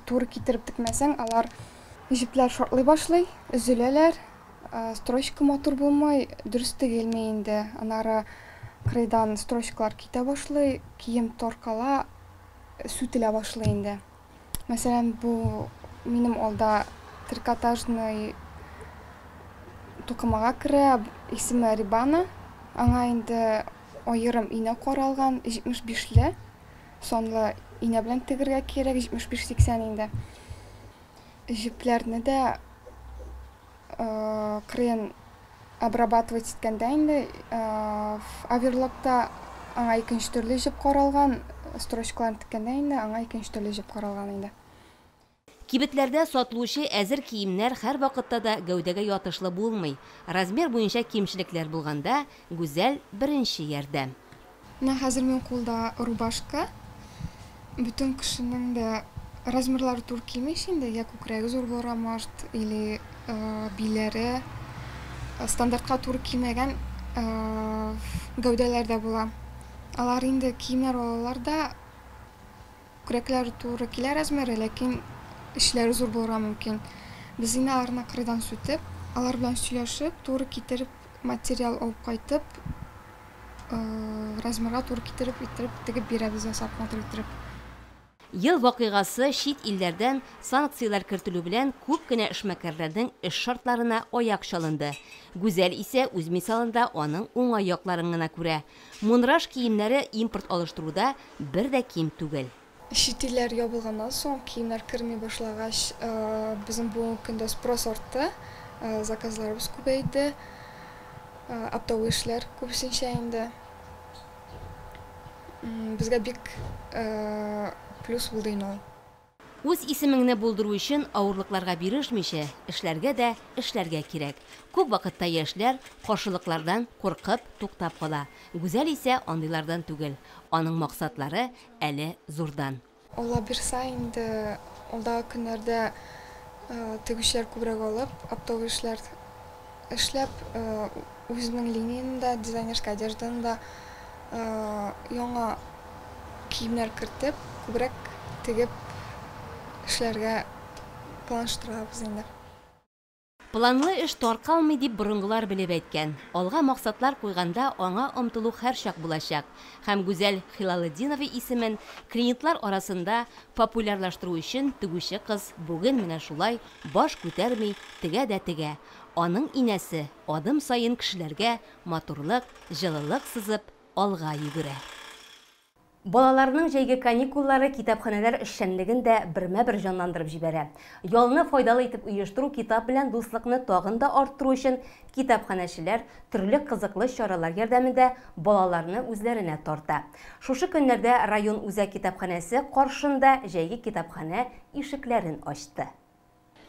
туры китереп текмәсәң, алар җепләр шартлый башлый, өзеләләр, строчка матур булмый, дөрес тегелми инде. Аннары кырыйдан строчкалар китә башлый, кием таркала, сүтелә башлый инде. Мәсәлән, бу минем алда трикотажный тукымага керә, исеме Рибана. Аңа инде аерым инә каралган, 75-ле санлы инә белән тегергә кирәк, 75-80 инде. Җепләрне дә кырыен обрабатывать иткәндә инде, оверлокта аңа икенче төрле җеп каралган, строчкаларын теккәндә инде аңа икенче төрле җеп каралган инде. Кибетләрдә сатылучы әзер киемнәр һәр вакытта да гәүдәгә ятышлы булмый. Размер буенча кимчелекләр булганда, Гүзәл беренче ярдәм. Менә хәзер минем кулда рубашка. Бөтен кешенең дә размерлары туры килми инде, я күкрәге зур булырга может, или биләре стандартка туры килмәгән гәүдәләр дә була. Алар инде киемнәр алалар да, күкрәкләре туры килә размеры, ләкин эшләре зур булырга мөмкин. Без инде аларны кырыйдан сүтеп, алар белән сөйләшеп, туры китереп материал алып кайтып, размерга туры китереп, иттереп тегеп бирәбез, ясап, матур иттереп. Ел вакыйгасы чит илләрдән санкцияләр кертелү белән күп кенә эшмәкәрләрнең эш шартларына аяк чалынды. Гүзәл исә үз мисалында аның уңай якларын гына күрә. Мунраш киемнәре импорт алыштыруда бер дә ким түгел. Чит илләр ябылганнан соң киемнәр керми башлагач, безнең бүгенге көндә спрос артты, заказларыбыз күбәйде, оптовый эшләр күбесенчә инде. Безгә бик плюс булды инде ул. Үз исемеңне булдыру өчен авырлыкларга бирешмичә, эшләргә дә эшләргә кирәк. Күп вакытта яшьләр каршылыклардан куркып туктап кала. Гүзәл исә андыйлардан түгел. Аның максатлары әле зурдан. Алла бирсә инде алдагы көннәрдә тегүчеләр күбрәк алып, оптовый эшләр эшләп, үзенең линияне дә, дизайнерская одежданы да яңа киемнәр кертеп, күбрәк тегеп эшләргә планлаштырабыз инде. Планлы эш таркалмый дип борынгылар белеп әйткән. Алга максатлар куйганда аңа омтылу һәрчак булачак. Һәм Гүзәл Хилалетдинова исемен клиентлар арасында популярлаштыру өчен тегүче кыз бүген менә шулай баш күтәрми тегә дә тегә. Аның инәсе адым саен кешеләргә матурлык, җылылык сызып алга йөгерә. Балаларның җәйге каникуллары китапханәләр эшчәнлеген дә бермә-бер җанландырып җибәрә. Ялны файдалы итеп оештыру китап белән дуслыкны тагын да арттыру өчен китапханәчеләр төрле кызыклы чаралар ярдәмендә балаларны үзләренә тарта. Шушы көннәрдә район үзәк китапханәсе каршында җәйге китапханә ишекләрен ачты.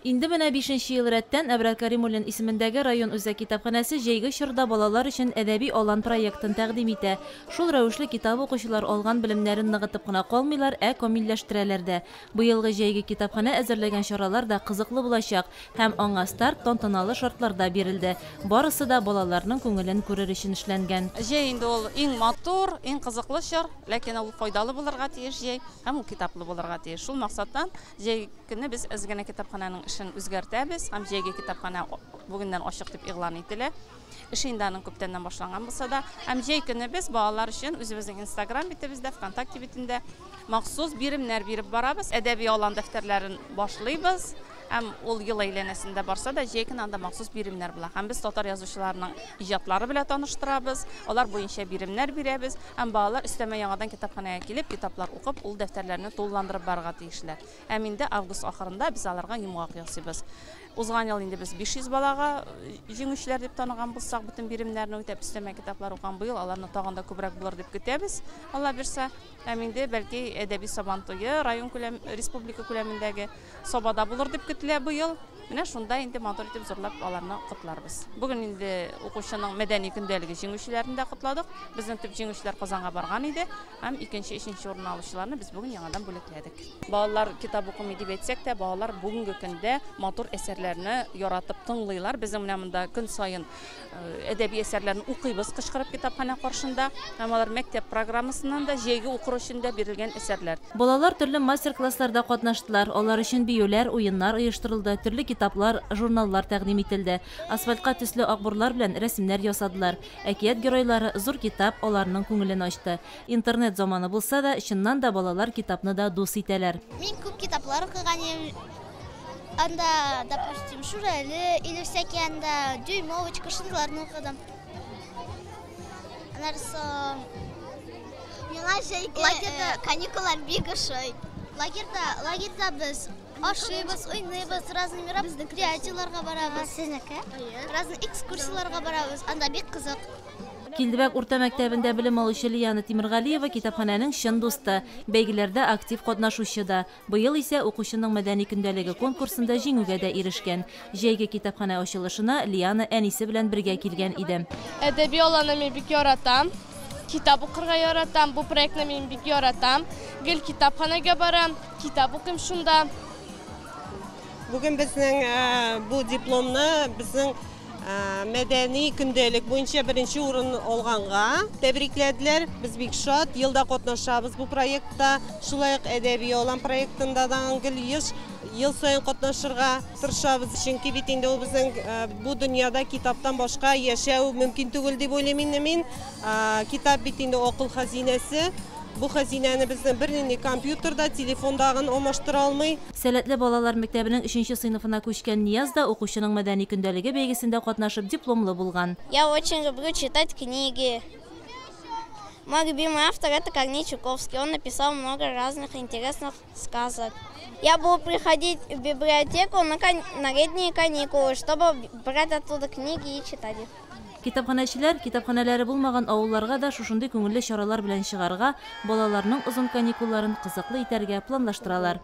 Инде менә бишенче ел рәттән Әбрар Кәримуллин исемендәге район үзәк китапханәсе җәйге чорда балалар өчен Әдәби алан проектын тәкъдим итә. Шул рәвешле китап укучылар алган белемнәрен ныгытып кына калмыйлар, ә камилләштерәләр дә. Быелгы җәйге китапханә әзерләгән чаралар да кызыклы булачак һәм аңа старт тантаналы шартларда бирелде. Барысы да балаларның күңелен күрер өчен эшләнгән. Җәй инде ул иң матур, иң кызыклы чор, ләкин ул файдалы булырга тиеш җәй һәм ул китаплы булырга тиеш. Шул максаттан җәй көне без әз генә китапханәнең эшен үзгәртәбез һәм җәйге китапханә бүгеннән ачык дип игълан ителә. Эше инде аның күптәннән башланган булса да, һәм җәй көне без балалар өчен үзебезнең Инстаграм битебездә, ВКонтакте битендә махсус биремнәр биреп барабыз. Әдәби алан дәфтәрләрен башлыйбыз. Һәм ул ел әйләнәсендә барса да, җәй көне анда махсус биремнәр була. Һәм без татар язучыларының иҗатлары белән таныштырабыз, алар буенча биремнәр бирәбез. Һәм балалар өстәмә яңадан китапханәгә килеп, китаплар укып, ул дәфтәрләрне тулыландырып барырга тиешләр. Һәм инде август ахырында без аларга йомгак ясыйбыз. Узган ел инде без 500 балага җиңүчеләр дип таныган булсак, бөтен биремнәрне үтәп, өстәмә китаплар укыган, быел аларны тагын да күбрәк булыр дип көтәбез, Алла бирсә. Һәм инде бәлки әдәби сабан туе район күләм, республика күләмендәге Сабада булыр дип көтелә быел. Менә шунда инде матур итеп зурлап аларны котларбыз. Бүген инде укучының мәдәни көндәлеге җиңүчеләрен дә котладык. Безнең төп җиңүчеләр Казанга барган иде һәм икенче, өченче урын алучыларны без бүген яңадан бүләкләдек. Балалар китап укымый дип әйтсәк тә, балалар бүгенге көндә матур әсәрләрне яратып тыңлыйлар. Безнең менә монда көн саен әдәби әсәрләрне укыйбыз кычкырып китапханә каршында. Һәм алар мәктәп программасыннан да, җәйге укыр өчен дә бирелгән әсәрләр. Балалар төрле мастер-классларда катнаштылар. Алар өчен биюләр, уеннар оештырылды, төрле китаплар, журналлар тәкъдим ителде. Асфальтка төсле акбурлар белән рәсемнәр ясадылар. Әкият геройлары, зур китап аларның күңелен ачты. Интернет заманы булса да, чыннан да балалар китапны да дус итәләр. Мин күп китаплар укыган идем. Анда, допустим, Шүрәле или всякие анда Дюймовочка, шундыйларны укыдым. Аннары соң миңа җәйге лагерьда каникуллар бик ошый. Лагерьда, лагерьда без ашыйбыз, уйныйбыз, разный мероприятиеләргә барабыз. Сезнеке? Разный экскурсияләргә барабыз. Анда бик кызык. Килдебәк урта мәктәбендә белем алучы Лиана Тимергалиева китапханәнең чын дусты, бәйгеләрдә актив катнашучы да. Быел исә укучының мәдәни көндәлеге конкурсында җиңүгә дә ирешкән. Җәйге китапханә ачылышына Лиана әнисе белән бергә килгән иде. Әдәби аланны мин бик яратам. Китап укырга яратам. Бу проектны мин бик яратам. Гел китапханәгә барам, китап укыйм шунда. Бүген безнең бу дипломны безнең мәдәни көндәлек буенча беренче урын алганга тәбрикләделәр. Без бик шат, елда катнашабыз бу проектта. Шулай ук әдәби алан проектында да гел еш ел саен катнашырга тырышабыз. Чөнки бит инде ул безнең бу дөньяда китаптан башка яшәү мөмкин түгел дип уйлыйм инде мин. Китап бит инде акыл хәзинәсе. Бу хәзинәне безнең бернинди компьютерда, телефонда гына алмаштыра алмый. Сәләтле балалар мәктәбенең 3нче сыйныфына күчкән Нияз да укучының мәдәни көндәлеге бәйгесендә катнашып дипломлы булган. Я очень люблю читать книги. Мой любимый автор это Корней Чуковский. Он написал много разных интересных сказок. Я буду приходить в библиотеку на летние каникулы, чтобы брать оттуда книги и читать их. Китапханәчеләр китапханәләре булмаган авылларга да шушындый күңелле чаралар белән чыгарга, балаларның озын каникулларын кызыклы итәргә планлаштыралар.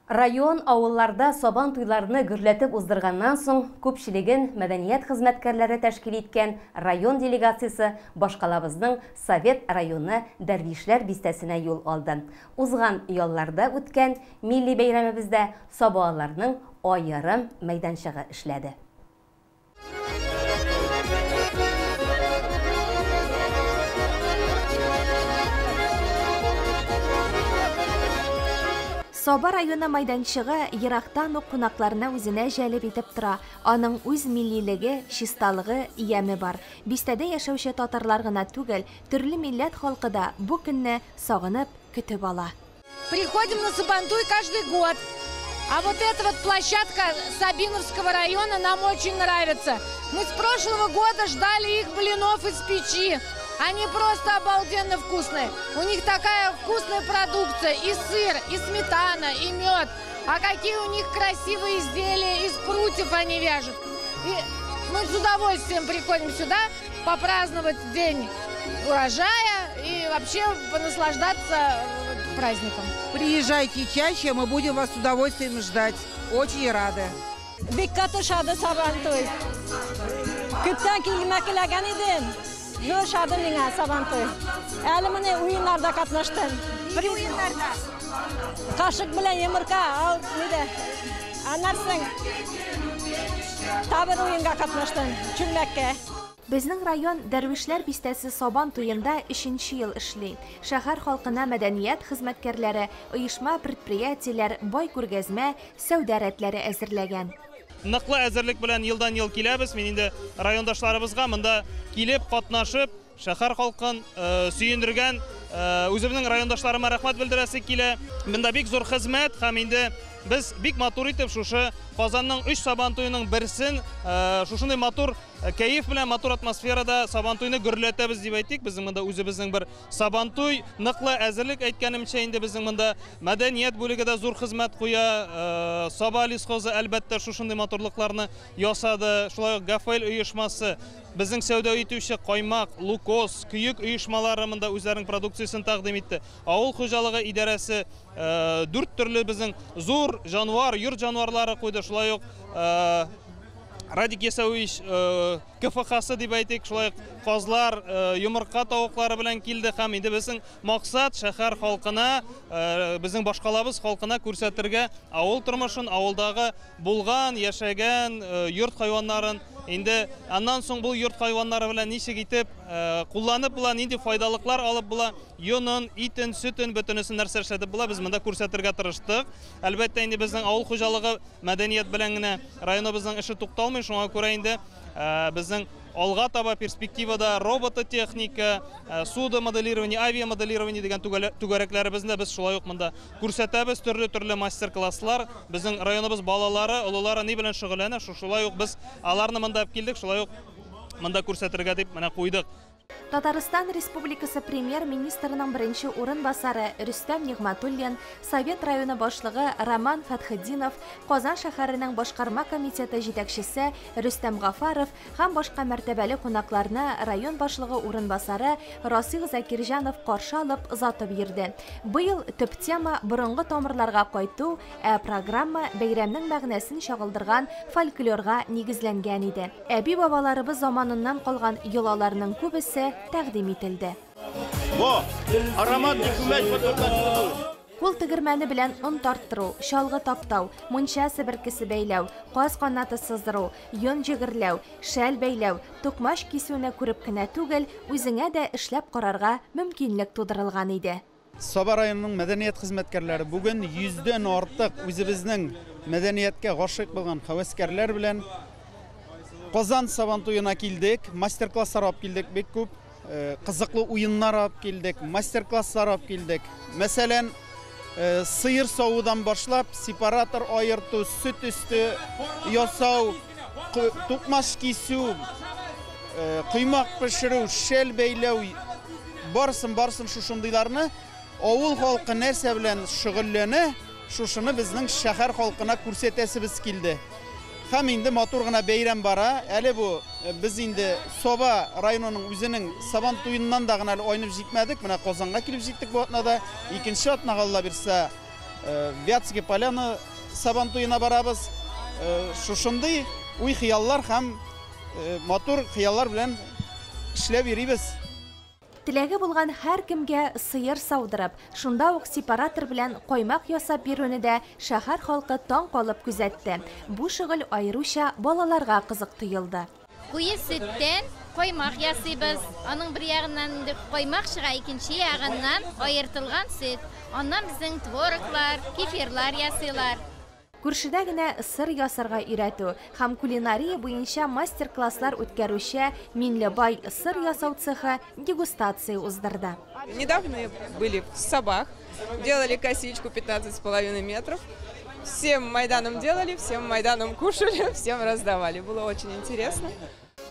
Район авылларда сабан туйларны гөрләтеп уздырганнан соң күпчелеген мәдәният хезмәткәрләре тәшкил иткән район делегациясе башкалабызның Совет районы Дәрвишләр бистәсенә юл алды. Узган ялларда үткән милли бәйрәмебездә сабаларның аерым мәйданчыгы эшләде. Саба районы майданчыгы ерактан ук кунакларны үзенә җәлеп итеп тора. Аның үз миллилеге, чисталыгы, яме бар. Бистәдә яшәүче татарлар гына түгел, төрле милләт халкы да бу көнне сагынып көтеп ала. Приходим на Сабантуй каждый год. А вот эта вот площадка Сабиновского района нам очень нравится. Мы с прошлого года ждали их блинов из печи. Они просто обалденно вкусные. У них такая вкусная продукция. И сыр, и сметана, и мед. А какие у них красивые изделия из прутьев они вяжут. И мы с удовольствием приходим сюда попраздновать день урожая и вообще понаслаждаться праздником. Приезжайте чаще, мы будем вас с удовольствием ждать. Очень рады. Бик каты ошады Сабантуй. Күптән килмәк теләгән идем. Ну, ошады миңа Сабантуй. Әле менә уеннарда катнаштым. Уеннарда? Кашык белән йомырка, ал нидә. Аннан соң тагы бер уенга катнаштым, чүлмәккә. Безнең район Дәрвишләр бистәсе Сабан туенда өченче ел эшли. Шәһәр халкына мәдәният хезмәткәрләре, оешма-предприятиеләр бай күргәзмә, сәүдә рәтләре әзерләгән. Ныклы әзерлек белән елдан-ел киләбез. Мин инде райондашларыбызга монда килеп, катнашып, шәһәр халкын сөендергән үземнең райондашларыма рәхмәт белдерәсе килә. Монда бик зур хезмәт һәм инде без бик матур итеп шушы Казанның өч Сабан туеның берсен шушындый матур кәеф белән, матур атмосферада Сабантуйны гөрләтәбез дип әйтик. Безнең монда үзебезнең бер Сабантуй, ныклы әзерлек әйткәнемчә инде безнең монда мәдәният бүлеге дә зур хезмәт куя. Саба лесхозы әлбәттә шушындый матурлыкларны ясады. Шулай ук Гафэль оешмасы, безнең сәүдә итүче Каймак, Лукос, Көек оешмалары монда үзләренең продукциясен тәкъдим итте. Авыл хуҗалыгы идарәсе дүрт төрле безнең зур җанвар, йорт җанварлары куйды. Шулай ук Радик Ясәвич КФХсы дип әйтик, шулай ук казлар, йомырка тавыклары белән килде һәм инде безнең максат шәһәр халкына, безнең башкалабыз халкына күрсәтергә авыл тормышын, авылдагы булган, яшәгән йорт хайваннарын. Инде аннан соң бу йорт хайваннары белән ничек итеп кулланып була, нинди файдалыклар алып була, йонын, итен, сөтен, бөтенесен нәрсә эшләтеп була, без монда күрсәтергә тырыштык. Әлбәттә, инде безнең авыл хуҗалыгы мәдәният белән генә районыбызның эше тукталмый, шуңа күрә инде безнең алга таба перспективада робототехника, судомоделирование, авиамоделирование дигән түгәрәкләребезне без шулай ук монда күрсәтәбез, төрле-төрле мастер-класслар. Безнең районыбыз балалары, олылары ни белән шөгыльләнә, шулай ук без аларны монда алып килдек, шулай ук монда күрсәтергә дип менә куйдык. Татарстан Республикасы Премьер-министрының беренче урынбасары Рөстәм Нигъмәтуллин, Совет районы башлыгы Роман Фәтхетдинов, Казан шәһәренең башкарма комитеты җитәкчесе Рөстәм Гафаров һәм башка мәртәбәле кунакларны район башлыгы урынбасары Расих Закирҗанов каршы алып, озатып йөрде. Быел төп тема, борынгы тамырларга кайту, ә программа бәйрәмнең мәгънәсен чагылдырган фольклорга нигезләнгән иде. Әби-бабаларыбыз заманыннан калган йолаларның күбесе тәкъдим ителде. Кул тегермәне белән он тарттыру, чалгы таптау, мунча себеркесе бәйләү, каз канаты сыздыру, йон җегерләү, шәл бәйләү, токмач кисүне күреп кенә түгел, үзеңә дә эшләп карарга мөмкинлек тудырылган иде. Саба районының мәдәният хезмәткәрләре бүген йөздән артык үзебезнең мәдәнияткә гашыйк булган һәвәскәрләр белән Казан Сабантуена килдек, мастер-класслар алып килдек бик күп, кызыклы уеннар алып килдек, мастер-класслар алып килдек. Мәсәлән, сыер савудан башлап, сепаратор аерту, сөт өсте ясау, тукмаш кисү, коймак пешерү, шәл бәйләү, барысын-барысын шушындыйларны авыл халкы нәрсә белән шөгыльләнә, шушыны безнең шәһәр халкына күрсәтәсебез килде. Һәм инде матур гына бәйрәм бара. Әле бу без инде Саба районының үзенең Сабан туеннан да гына әле айнып җитмәдек. Менә Казанга килеп җиттек бу атнада. Икенче атнага Алла бирсә, Вятский Поляны Сабан туена барабыз. Шушындый уй-хыяллар һәм матур хыяллар белән эшләп йөрибез. Теләге булган һәркемгә сыер саудырып, шунда ук сепаратор белән каймак ясап бирүне дә шәһәр халкы таң калып күзәтте. Бу шөгыль аеруча балаларга кызык тоелды. Куе сөттән каймак ясыйбыз. Аның бер ягыннан инде каймак чыга, икенче ягыннан аертылган сөт. Аннан безнең твороглар, кефирлар ясыйлар. Күршедә генә сыр ясарга өйрәтү һәм кулинария буенча мастер-класслар үткәрүче Миңлебай сыр ясау цехы дегустация уздырды. Недавно мы были в Сабах, делали косичку пятнадцать с половиной метров. Всем Майданом делали, всем Майданом кушали, всем раздавали. Было очень интересно.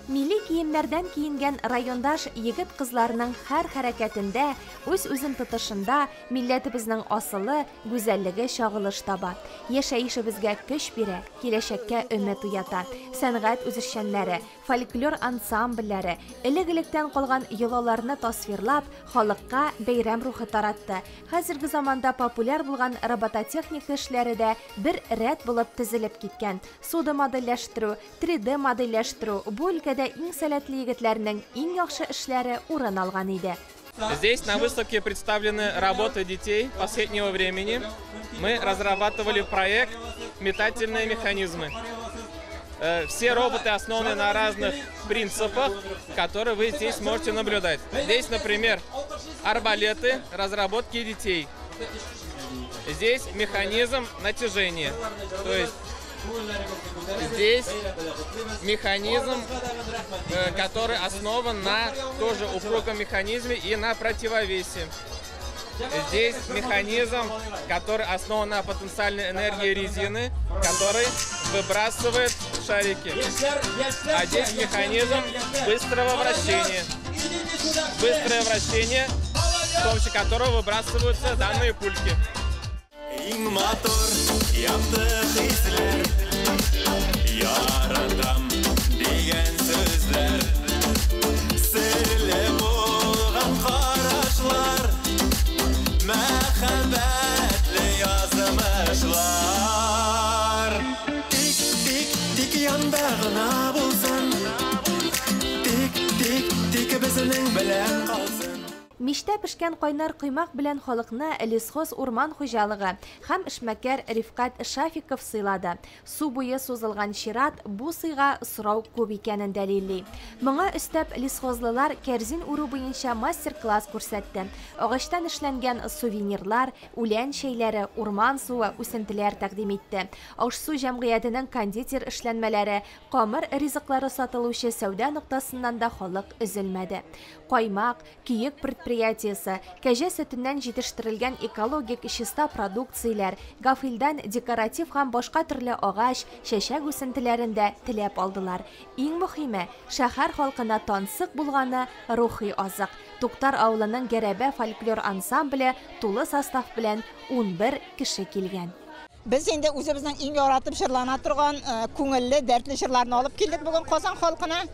Милли киемнәрдән киенгән райондаш егет кызларының һәр хәрәкәтендә, үз-үзен тотышында милләтебезнең асылы, гүзәллеге чагылыш таба. Яшәешебезгә көч бирә, киләчәккә өмет уята. Сәнгать үзешчәннәре, фольклор ансамбльләре, элек-электән калган йолаларны тасвирлап, халыкка бәйрәм рухы таратты. Хәзерге заманда популяр булган робототехника эшләре дә бер рәт булып тезелеп киткән. Суда модельләштерү, 3D модельләштерү, бу өлкәдә иң сәләтле егетләрнең иң яхшы эшләре урын алган иде. Здесь на выставке представлены работы детей последнего времени. Мы разрабатывали проект «Метательные механизмы». Все роботы основаны на разных принципах, которые вы здесь можете наблюдать. Здесь, например, арбалеты, разработки детей. Здесь механизм натяжения. То есть здесь механизм, который основан на тоже упругом механизме и на противовесе. Здесь механизм, который основан на потенциальной энергии резины, который выбрасывает шарики. А здесь механизм быстрого вращения. Быстрое вращение, с помощью которого выбрасываются данные пульки. Иң матур якты хисләр, яратам дигән сүзләр, серле булган карашлар, мәхәббәтле язмышлар. Тик, тик, тик янда гына булсын, тик, тик, тик безнең белән калсын. Мичтә пешкән кайнар коймак белән халыкны Лесхоз урман хуҗалыгы һәм эшмәкәр Рифкать Шафиков сыйлады. Су буе сузылган чират бу сыйга сорау күп икәнен дәлилли. Моңа өстәп лесхозлылар кәрзин үрү буенча мастер-класс күрсәтте. Агачтан эшләнгән сувенирлар, үлән чәйләре, урман суы, үсентеләр тәкъдим итте. Аш-су җәмгыятенең кондитер эшләнмәләре, камыр ризыклары сатылучы сәүдә ноктасыннан да халык өзелмәде. Каймак, киек предприятиесе, кәҗә сөтеннән җитештерелгән экологик чиста продукцияләр, гафилдән декоратив һәм башка төрле агач, чәчәк үсентеләрен дә теләп алдылар. Иң мөһиме, шәһәр халкына тансык булганы рухи азык. Туктар авылының Гәрәбә фольклор ансамбле тулы состав белән 11 кеше килгән. Без инде үзебезнең иң яратып җырлана торган күңелле, дәртле җырларны алып килдек бүген Казан халкына.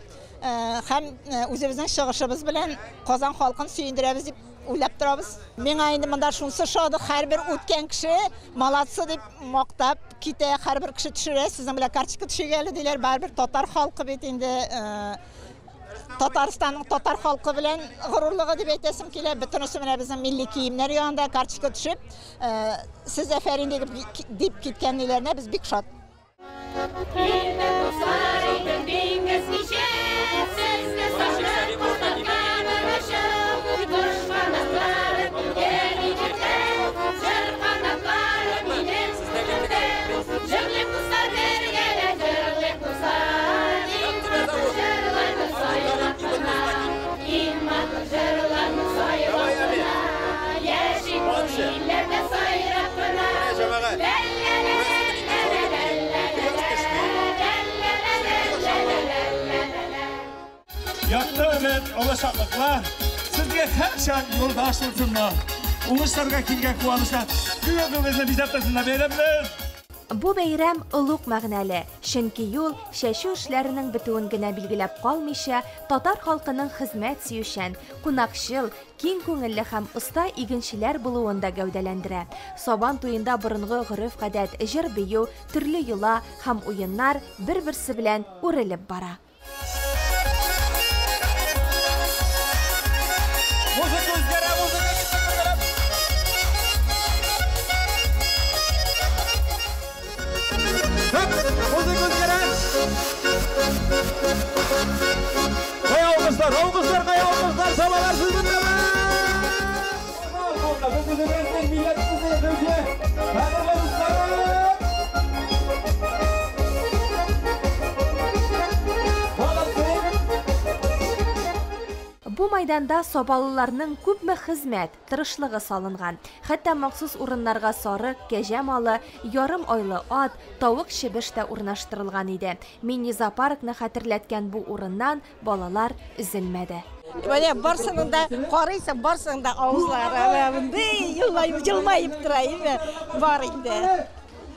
Һәм үзебезнең чыгышыбыз белән Казан халкын сөендерәбез дип уйлап торабыз. Миңа инде монда шунысы ошады, һәрбер үткән кеше молодцы дип мактап китә, һәрбер кеше төшерә, сезнең белән карточка төшик әле диләр. Барыбер татар халкы бит инде, Татарстанның татар халкы белән горурлыгы дип әйтәсем килә. Бөтенесе менә безнең милли киемнәр янында карточка төшеп, сез афәрин дип киткәннәренә без бик шат. Якты өмет, олы шатлыклар сезгә һәрчак юлдаш булсыннар. Уңышларга килгән куанычлар күңелебезне бизәп торсыннар бәйрәмнәр. Бу бәйрәм олуг мәгънәле, чөнки юл чәчү эшләренең бетүен генә билгеләп калмыйча, татар халкының хезмәт сөючән, кунакчыл, киң күңелле һәм оста игенчеләр булуын да гәүдәләндерә. Сабан туенда борынгы гореф-гадәт, җыр-бию, төрле йола һәм уеннар бер-берсе белән үрелеп бара. Музыка үзгәрә, музыка үзгәрә. Музыка үзгәрә. Кая алкышлар, алкышлар, кая алкышлар, сабалар сезнең. Без үзебезнең милләтебезне яшәүче кадерле дусларым. Бу майданда сабалыларның күпме хезмәт, тырышлыгы салынган. Хәтта махсус урыннарга сарык, кәҗә малы, ярым айлы ат, тавык чебеш тә урнаштырылган иде. Мини-зоопаркны хәтерләткән бу урыннан балалар өзелмәде. Менә барсының да карыйсың, барсының да авызлары мондый елмаеп, елмаеп тора, име бар инде.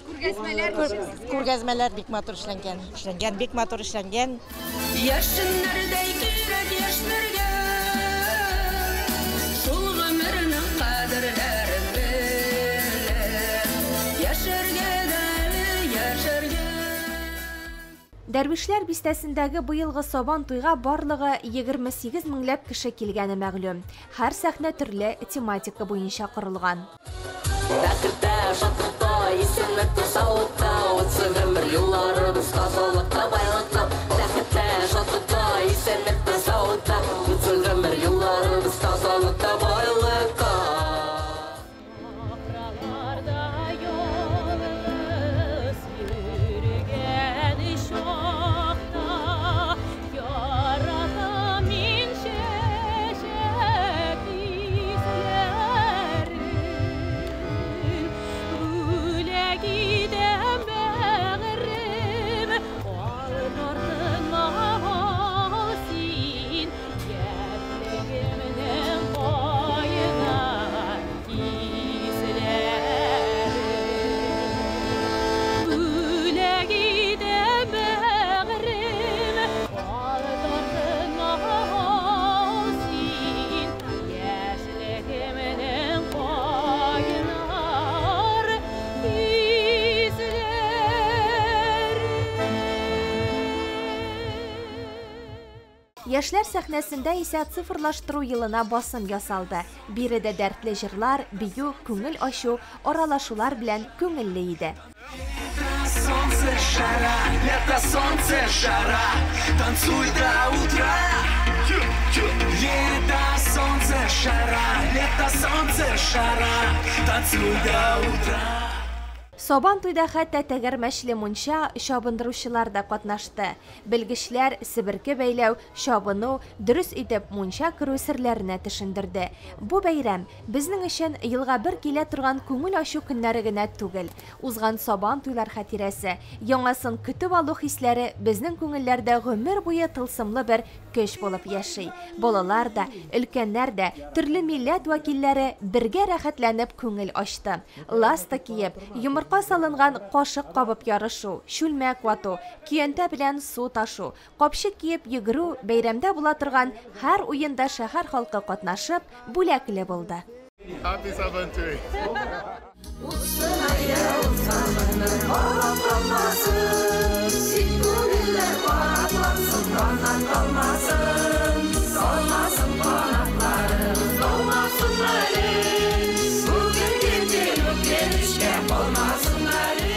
Күргәзмәләр ничек сезгә? Күргәзмәләр бик матур эшләнгән. Эшләнгән, бик матур эшләнгән. Яшеннәрдәй кирәк яшьләргә, шул гомернең кадерләрен белеп, яшәргә дә әле яшәргә. Дәрвишләр бистәсендәге быелгы Сабан туйга барлыгы 28 меңләп кеше килгәне мәгълүм. Һәр сәхнә төрле тематика буенча корылган. Бәхеттә, шатлыкта, исәнлектә, саулыкта, үтсен гомер юлларыбыз тазалыкта, байлыкта. Бәхеттә, шатлыкта, исәнлектә, саулыкта, үтсен гомер юлларыбыз тазалыкта, байлыкта. Яфракларда ялгыз йөргән чакта яратам мин чәчәк исләрен. Бүләк итәм бәгърем, ал тартынма, ал син, яшьлегемнең кайнар хисләрен. Бүләк итәм бәгърем, ал тартынма, ал син, яшьлегемнең кайнар хисләрен. Яшьләр сәхнәсендә исә цифрлаштыру елына басым ясалды. Биредә дәртле җырлар, бию, күңел ачу, аралашулар белән күңелле иде. Солнце, жара, лето, солнце, жара, танцуй до утра. Лето, солнце, жара, лето, солнце, жара, танцуй до утра. Сабан туйда хәтта тәгәрмәчле мунча чабындыручылар да катнашты. Белгечләр себерке бәйләү, чабыну, дөрес итеп мунча керү серләренә төшендерде. Бу бәйрәм безнең өчен елга бер килә торган күңел ачу көннәре генә түгел. Узган сабан туйлар хатирәсе, яңасын көтеп алу хисләре безнең күңелләрдә гомер буе тылсымлы бер көч булып яши. Балалар да, өлкәннәр дә, төрле милләт вәкилләре бергә рәхәтләнеп күңел ачты. Ласта киеп, йомырка салынган кашык кабып ярышу, чүлмәк вату, көянтә белән су ташу, капчык киеп йөгерү, бәйрәмдә була торган һәр уенда шәһәр халкы катнашып, бүләкле булды. Happy Sabantui. Утсын әйдә узган гомер кабатланмасын, Син күңелләр канатлансын, канат калмасын, Салмасын канатларын, талмасын әле, Бүгенге төн үткәнечкә калмасын әле.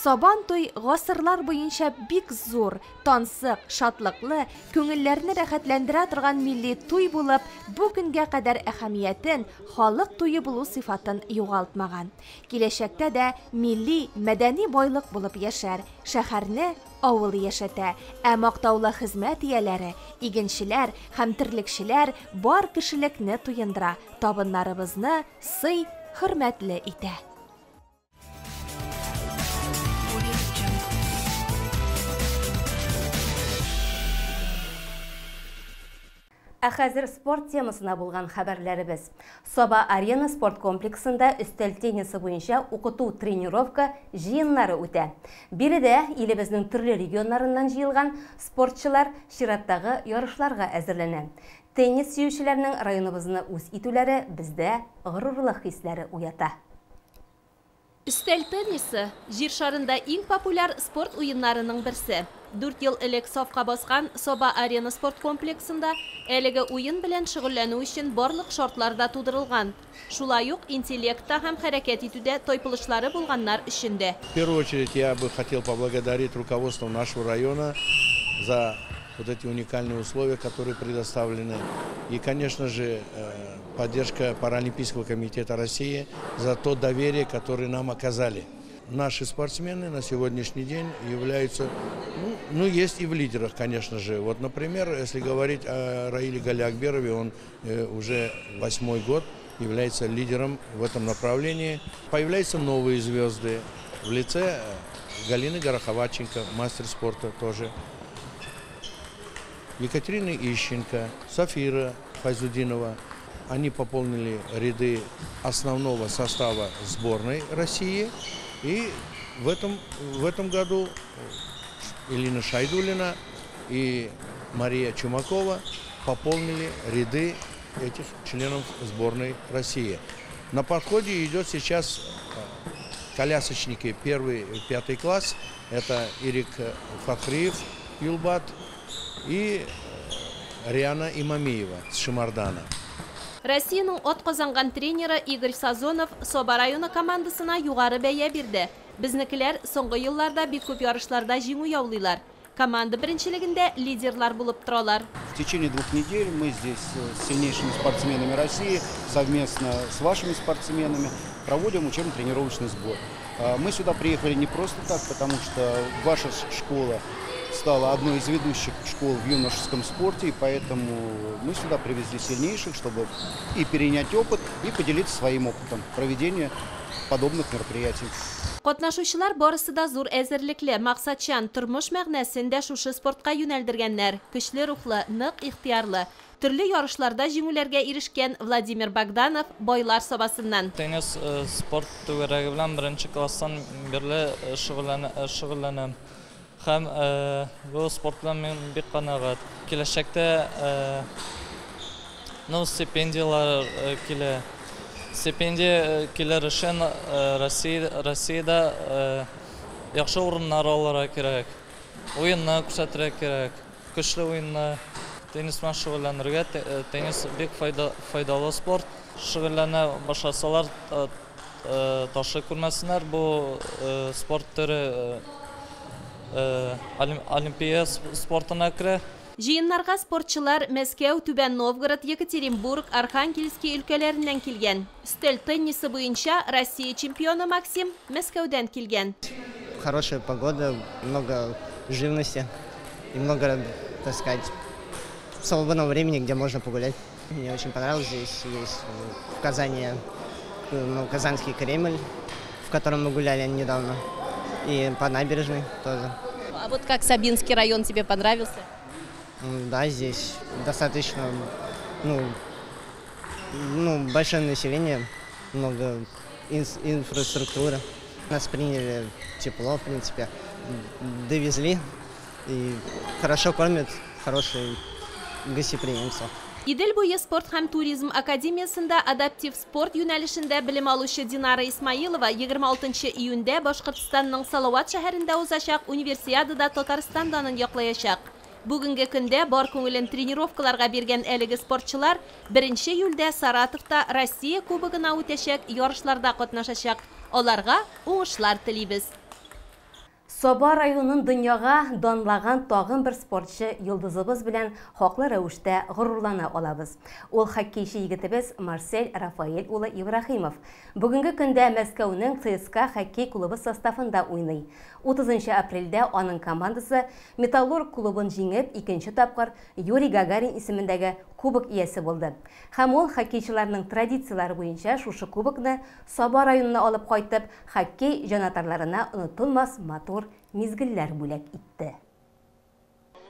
Сабан туй гасырлар буенча бик зур, тансык, шатлыклы, күңелләрне рәхәтләндерә торган милли туй булып, бу көнгә кадәр әһәмиятен, халык туе булу сыйфатын югалтмаган. Киләчәктә дә милли, мәдәни байлык булып яшәр, шәһәрне авыл яшәтә, ә мактаулы хезмәт ияләре, игенчеләр һәм терлекчеләр бар кешелекне туендыра, табыннарыбызны сый, хөрмәтле итә. Ә хәзер спорт темасына булган хәбәрләребез. Саба Арена спорт комплексында өстәл теннисы буенча укыту тренировка җыеннары үтә. Биредә илебезнең төрле регионнарыннан җыелган спортчылар чираттагы ярышларга әзерләнә. Теннис сөючеләрнең районыбызны үз итүләре бездә горурлык хисләре уята. Өстәл теннисы җир шарында иң популяр спорт уеннарының берсе. 4 ел элек сафка баскан Саба Арена спорт комплексында әлеге уен белән шөгыльләнү өчен барлык шартлар да тудырылган. Шулай ук интеллектта һәм хәрәкәт итүдә тайпылышлары булганнар өчен дә. В первую очередь я бы хотел поблагодарить руководство нашего района за вот эти уникальные условия, которые предоставлены. И, конечно же, поддержка Паралимпийского комитета России за то доверие, которое нам оказали. Наши спортсмены на сегодняшний день являются, есть и в лидерах, конечно же. Вот, например, если говорить о Раиле Галиакберове, он уже 8-й год является лидером в этом направлении. Появляются новые звезды в лице Галины Гороховатченко, мастер спорта тоже, Екатерины Ищенко, Сафира Файзудинова. Они пополнили ряды основного состава сборной России. И в этом году Элина Шайдулина и Мария Чумакова пополнили ряды этих членов сборной России. На подходе идет сейчас колясочники 1-5 класс. Это Ирик Фахриев, Юлбат, и Риана Имамиева с Шимардана. Россиянең атказанган тренеры Игорь Сазонов Саба районы командасына югары бәя бирде. Безнекеләр соңгы елларда бик күп ярышларда җиңү яулыйлар. Команда беренчелегендә лидерлар булып торалар. В течение 2 недель мы здесь с сильнейшими спортсменами России, совместно с вашими спортсменами проводим учебно-тренировочный сбор. Мы сюда приехали не просто так, потому что ваша школа стала одной из ведущих школ в юношеском спорте, и поэтому мы сюда привезли сильнейших, чтобы и перенять опыт, и поделиться своим опытом проведения подобных мероприятий. Катнашучылар барысы да зур әзерлекле, максатчан, тормыш мәгънәсен дә шушы спортка юнәлдергәннәр. Көчле рухлы, нык ихтыярлы. Төрле ярышларда җиңүләргә ирешкән Владимир Богданов Байлар Сабасыннан. Теннис спорт түгәрәге белән беренче класстан бирле шөгыльләнәм. Һәм бу спорт белән мин бик канәгать. Киләчәктә стипендияләр килә. Стипендия килер өчен Россиядә яхшы урыннар алырга кирәк. Уенны күрсәтергә кирәк. Көчле уенны. Теннис белән шөгыльләнергә, теннис бик файдалы спорт. Шөгыльләнә башласалар, ташы күрмәсеннәр. Бу спорт төре Олимпия спортына керә. Җыеннарга спортчылар Мәскәү, Түбән Новгород, Екатеринбург, Архангельский өлкәләреннән килгән. Өстәл теннисы буенча Россия чемпионы Максим Мәскәүдән килгән. Хорошая погода, много живности и много, так сказать, свободного времени, где можно погулять. Мне очень понравилось здесь, есть в Казани, ну, Казанский Кремль, в котором мы гуляли недавно, и по набережной тоже. А вот как Сабинский район тебе понравился? Да, здесь достаточно, ну, большое население, много инфраструктуры. Нас приняли тепло, в принципе, довезли и хорошо кормят, хорошие гостеприимство. Идел буе спорт һәм туризм академиясендә адаптив спорт юнәлешендә белем алучы Динара Исмаилова 26 июньдә Башкортстанның Салават шәһәрендә узачак универсиадада Татарстан данын яклаячак. Бүгенге көндә бар күңелен тренировкаларга биргән әлеге спортчылар 1 июльдә Саратовта Россия кубогына үтәчәк ярышларда катнашачак. Аларга уңышлар телибез. Саба районын дөньяга данлаган тагын бер спортчы йолдызыбыз белән хаклы рәвештә горурлана алабыз. Ул хоккейчы егетебез Марсель Рафаэль улы Ибраһимов. Бүгенге көндә Мәскәүнең ЦСКА хоккей клубы составында уйный. 30 апрельдә аның командасы Металлург клубын җиңеп, икенче тапкыр Юрий Гагарин исемендәге кубок иясе булды. Һәм ул хоккейчыларның традицияләре буенча шушы кубокны Саба районына алып кайтып, хоккей җанатарларына онытылмас матур мизгелләр бүләк итте.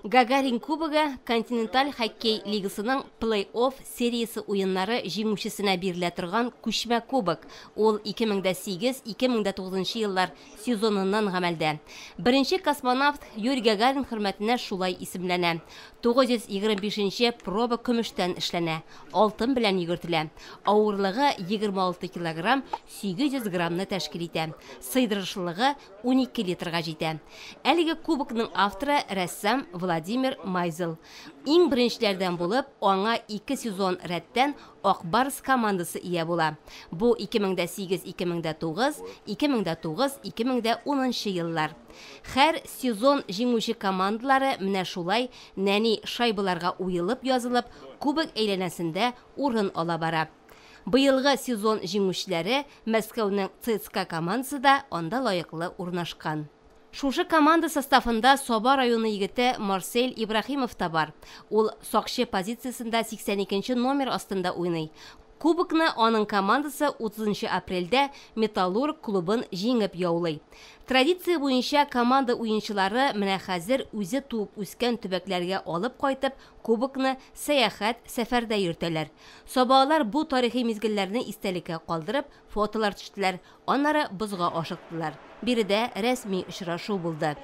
Гагарин кубогы континенталь хоккей лигасының плей-офф сериясе уеннары җиңүчесенә бирелә торган күчмә кубок. Ул 2008-2009 еллар сезоныннан гамәлдә. Беренче космонавт Юрий Гагарин хөрмәтенә шулай исемләнә. 925 проба көмештән эшләнә, алтын белән йөгертелә. Авырлыгы 26 килограмм 800 граммны тәшкил итә. Сыйдырышлыгы 12 литрга җитә. Әлеге кубокның авторы рәссам Владимир Майзел. Иң беренчеләрдән булып, аңа 2 сезон рәттән Акбарс командасы ия була. Бу 2008-2009, 2009-2010 еллар. Һәр сезон җиңүче командалары менә шулай нәни шайбаларга уелып язылып, кубок әйләнәсендә урын ала бара. Быелгы сезон җиңүчеләре Мәскәүнең ЦСКА командасы да анда лаеклы урнашкан. Шушы команда составында Саба районы егете Марсель Ибраһимов та бар. Ул сакчы позициясендә 82 номер астында уйный. Кубокны аның командасы 30 апрельдә Металлург клубын җиңеп яулый. Традиция буенча команда уенчылары менә хәзер үзе туып үскән төбәкләргә алып кайтып, кубокны сәяхәт, сәфәрдә йөртәләр. Сабалар бу тарихи мизгелләрне истәлеккә калдырып, фотолар төштеләр, аннары бозга ашыктылар. Биредә рәсми очрашу булды.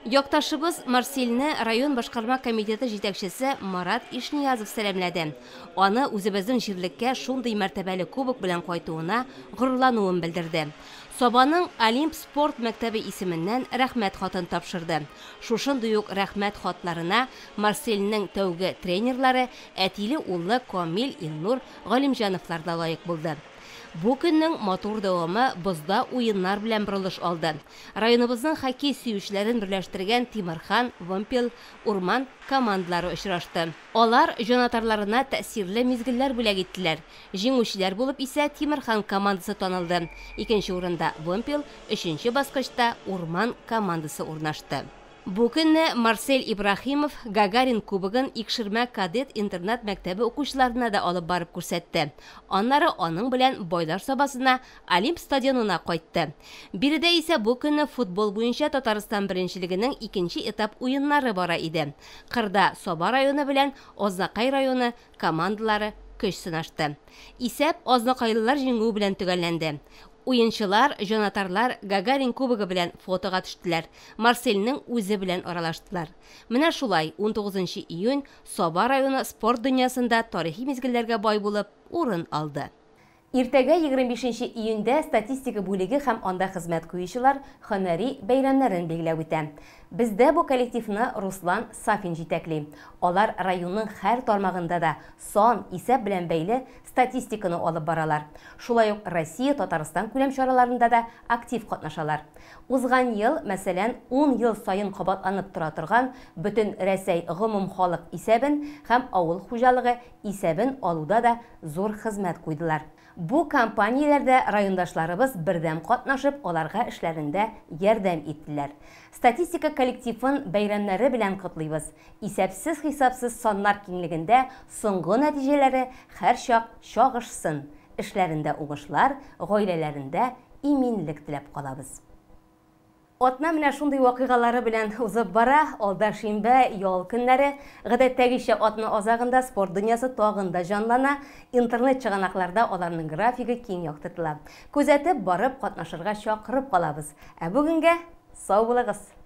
Якташыбыз Марсельне район башкарма комитеты җитәкчесе Марат Ишниязов сәламләде. Аны үзебезнең җирлеккә шундый мәртәбәле кубок белән кайтуына горурлануын белдерде. Сабаның Олимп спорт мәктәбе исеменнән рәхмәт хатын тапшырды. Шушындый ук рәхмәт хатларына Марсельнең тәүге тренерлары әтиле уллы Камил Илнур Галимҗановлар да лаек булды. Бу көннең матур дәвамы бозда уеннар белән борылыш алды. Районыбызның хоккей сөючеләрен берләштергән Тимерхан, Вымпел, Урман командалары очрашты. Алар җанатарларына тәэсирле мизгелләр бүләк иттеләр. Җиңүчеләр булып исә Тимерхан командасы танылды. Икенче урында Вымпел, өченче баскычта Урман командасы урнашты. Бу көнне Марсель Ибраһимов Гагарин кубогын Икшермә кадет интернат мәктәбе укучыларына да алып барып күрсәтте. Аннары аның белән Байлар Сабасына Олимп стадионына кайтты. Биредә исә бу көнне футбол буенча Татарстан беренчелегенең икенче этап уеннары бара иде. Кырда Саба районы белән Азнакай районы командалары көч сынашты. Исәп азнакайлылар җиңүе белән төгәлләнде. Уенчылар, җанатарлар Гагарин кубогы белән фотога төштеләр. Марсельнең үзе белән аралаштылар. Менә шулай 19 июнь Саба районы спорт дөньясында тарихи мизгелләргә бай булып урын алды. Иртәгә 25 июньдә статистика бүлеге һәм анда хезмәт куючылар һөнәри бәйрәмнәрен билгеләп үтә. Бездә бу коллективны Руслан Сафин җитәкли. Алар районның һәр тармагында да сан, исәп белән бәйле статистиканы алып баралар. Шулай ук Россия, Татарстан күләм чараларында да актив катнашалар. Узган ел, мәсәлән, 10 ел саен кабатланып тора торган бөтен Рәсәй гомум халык исәбен һәм авыл хуҗалыгы исәбен алуда да зур хезмәт куйдылар. Бу кампанияләрдә райондашларыбыз бердәм катнашып, аларга эшләрендә ярдәм иттеләр. Статистика коллективын бәйрәмнәре белән котлыйбыз. Исәпсез-хисапсыз саннар киңлегендә соңгы нәтиҗәләре һәрчак чагышсын. Эшләрендә уңышлар, гаиләләрендә иминлек теләп калабыз. Атна менә шундый вакыйгалары белән узып бара. Алда шимбә, ял көннәре. Гадәттәгечә атна азагында спорт дөньясы тагын да җанлана. Интернет чыганакларда аларның графигы киң яктыртыла. Күзәтеп барып катнашырга чакырып калабыз. Ә бүгенгә сау булыгыз.